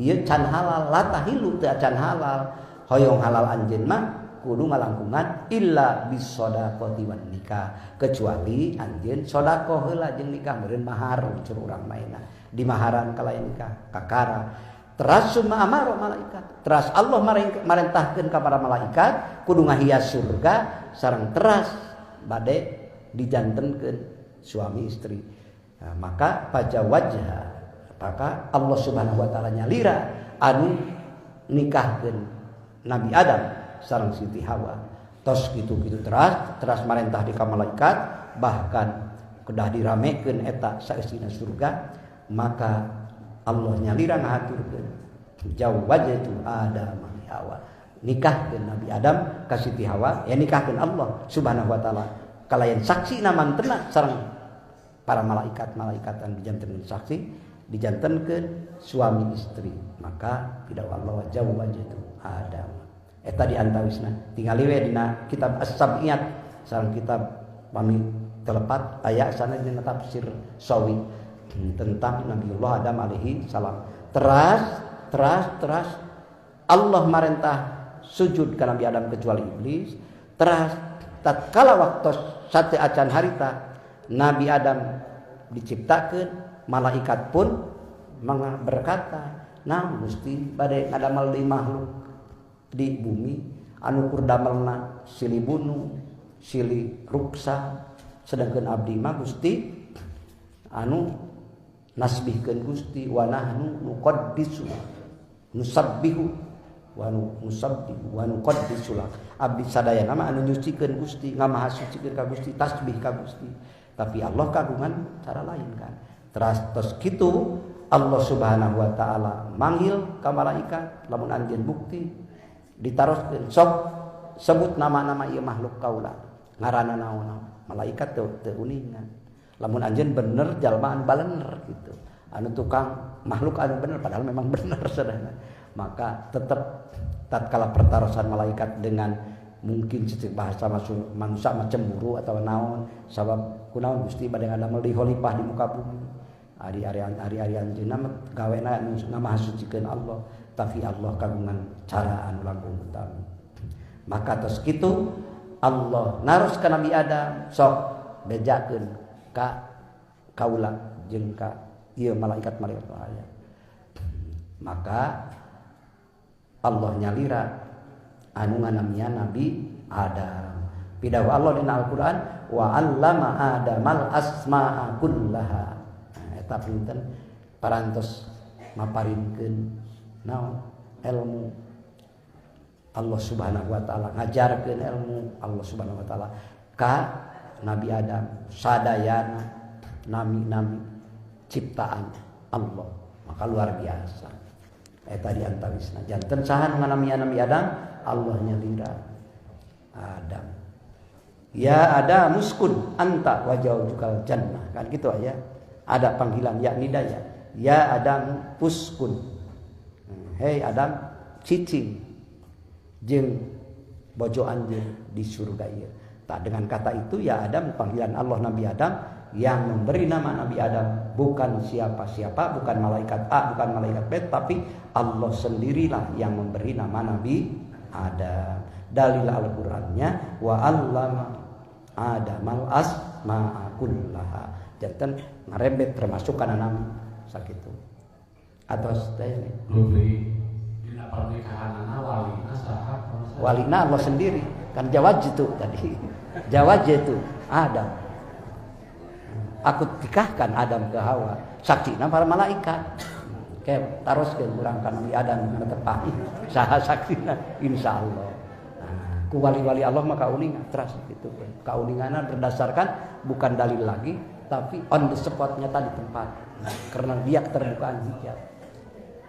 ieu can halal, latahilu teu can halal. Hoyong halal anjeun mah kudu ngalangkungan illa bisodaqoti wan nikah, kecuali anjeun sedekah heula jeung nikah meureun mahar ucur urang maena di maharan kalayan nikah kakara. Teras summa amaro malaikat, teras Allah marentahkeun ka para malaikat kudu ngahias surga sareng teras bade dijantenkeun suami istri. Nah, maka paja wajha, maka Allah Subhanahu wa taala nyalira anu nikahkeun Nabi Adam sareng Siti Hawa. Tos gitu-gitu teras marentah di ka malaikat, bahkan kedah diramekeun eta saeusina surga. Maka Allah nyalira ngahaturkeun jawajatu Adam li Hawa, Nikahkeun Nabi Adam ka Siti Hawa, ya nikahkeun Allah Subhanahu wa taala. Kalayan saksi namantena sareng para malaikat-malaikat anu dijantenkeun saksi, dijantenkeun suami istri. Maka tidak Allah wajah itu Adam. Eta di antawisna tingali we dina kitab As-Sab'iyat sareng kitab pami telepat aya sana dina tafsir Sawi tentang Nabiullah Adam alaihi salam. Teras Allah marentah sujud ka Nabi Adam kecuali iblis. Teras tatkala waktu sate acan harita Nabi Adam diciptakeun, malaikat pun berkata, "Nah, Gusti bade ngadamel deui makhluk di bumi anu kur damelna silih bunuh, silih ruksa, sedangkan abdi mah Gusti anu nasbihkeun Gusti wa nahnu nuqaddisu nusabbihu wa nusabbihu wa nuqaddisu lak." Abdi sadayana mah anu nyucikeun Gusti, ngamahasucikeun ka Gusti, tasbih ka Gusti. Tapi Allah kagungan cara lain kan. Teras tos kitu Allah Subhanahu wa taala manggil ka malaikat lamun anjeun bukti ditaroskeun, sok sebut nama-nama ieu makhluk kaula, ngaranna naon-naon. Malaikat teu uningan. Lamun anjeun bener jalma anu balener gitu. Anu tukang makhluk anu bener padahal memang bener sadayana. Maka tetep tatkala pertarosan malaikat dengan mungkin cecek bahasa manusia mah cemburu atau naon, sabab kunaon Gusti bade ngadamel di khalifah di muka bumi. Ari-ari anjeunna mah gawena anu ngamahasucikeun Allah, tapi Allah kagungan cara anu langkung utami. Maka tos kitu Allah naros ka Nabi Adam, sok bejakeun ka kaula jeung ka ieu malaikat-malaikat aya. Maka Allah nyalira anu nganamian Nabi Adam. Pidawuh Allah dina Al-Qur'an, wa 'allama Adamal asma'a kullaha. Nah, eta pinten parantos maparinkeun naon ilmu Allah Subhanahu wa taala, ngajarkeun ilmu Allah Subhanahu wa taala ka Nabi Adam sadayana nami-nami ciptaan Allah. Maka luar biasa. Eta di antawisna janten saha nu nganamian Nabi Adam, Allah nyalira Adam. Ya Adam uskun anta wa zaujukal jannah. Kan gitu ya. Ada panggilan ya nidaya. Ya Adam uskun. Hei Adam, cicing jeung bojo anjeun di surga ieu. Tak dengan kata itu ya Adam, panggilan Allah Nabi Adam yang memberi nama Nabi Adam bukan siapa-siapa, bukan malaikat A, bukan malaikat B, tapi Allah sendirilah yang memberi nama Nabi Adam. Dalil Al-Qur'annya wa 'allama Adamal asma'a kullaha. Janten ngarebet termasuk kana nama sakitu. Atos teh dina pernikahanana walina saha? Walina Allah sendiri. Kan jawab itu tadi. Jawab itu Adam. Aku nikahkan Adam ke Hawa. Saksina para malaikat. Kayak taroskeun urang ka Nabi Adam mana tepang. Saha saksina insyaallah. Nah, ku wali-wali Allah maka uninga teras gitu. Kauningana berdasarkan bukan dalil lagi tapi on the spotnya tadi tempat. Nah, karena dia keterbukaan hijab.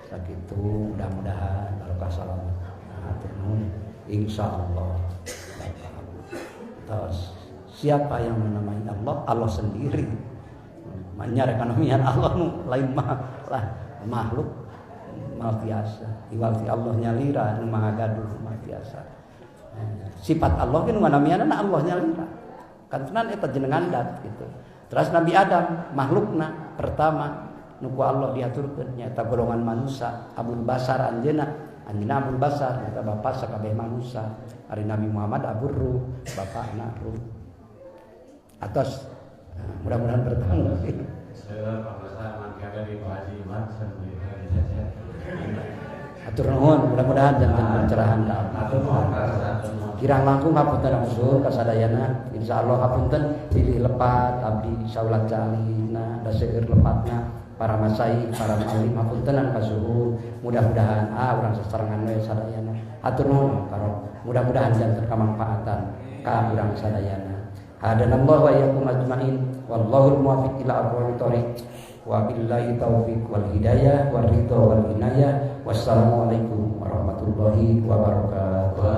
Sakitu mudah-mudahan barokah salam. Hatur nuhun insyaallah. Terus siapa yang menamai Allah? Allah sendiri. Manyar ekonomian Allah nu lain mah lah makhluk mal biasa. Iwal ti Allah nyalira nu maha gaduh mal biasa. Sifat Allah ge nu nganamianana Allah nyalira. Kan tenan eta jenengan dat gitu. Terus Nabi Adam makhlukna pertama nu ku Allah diaturkeun nyaeta golongan manusia, Abul Basar anjeunna, anjeunna Abul Basar nyaeta bapa sakabeh manusia. Ari Nabi Muhammad Abur Ruh, bapakna Ruh. Atos mudah-mudahan bertemu. Atur nuhun, mudah-mudahan janten pencerahan ka abdi. Kirang langkung hapunten usul kasadayana, insyaallah hapunten pilih lepat abdi saulat calina da seueur lepatna para masai, para alim hapuntenan kasuhun. Mudah-mudahan urang sasarengan we sadayana. Atur nuhun karo mudah-mudahan janten kamangfaatan ka urang sadayana. Hadanallahu wa iyyakum ajmain wallahul muwaffiq ila aqwamit thoriq. Wa billahi taufiq wal hidayah wal ridha wal inayah. Wassalamualaikum warahmatullahi. warahmatullahi wabarakatuh.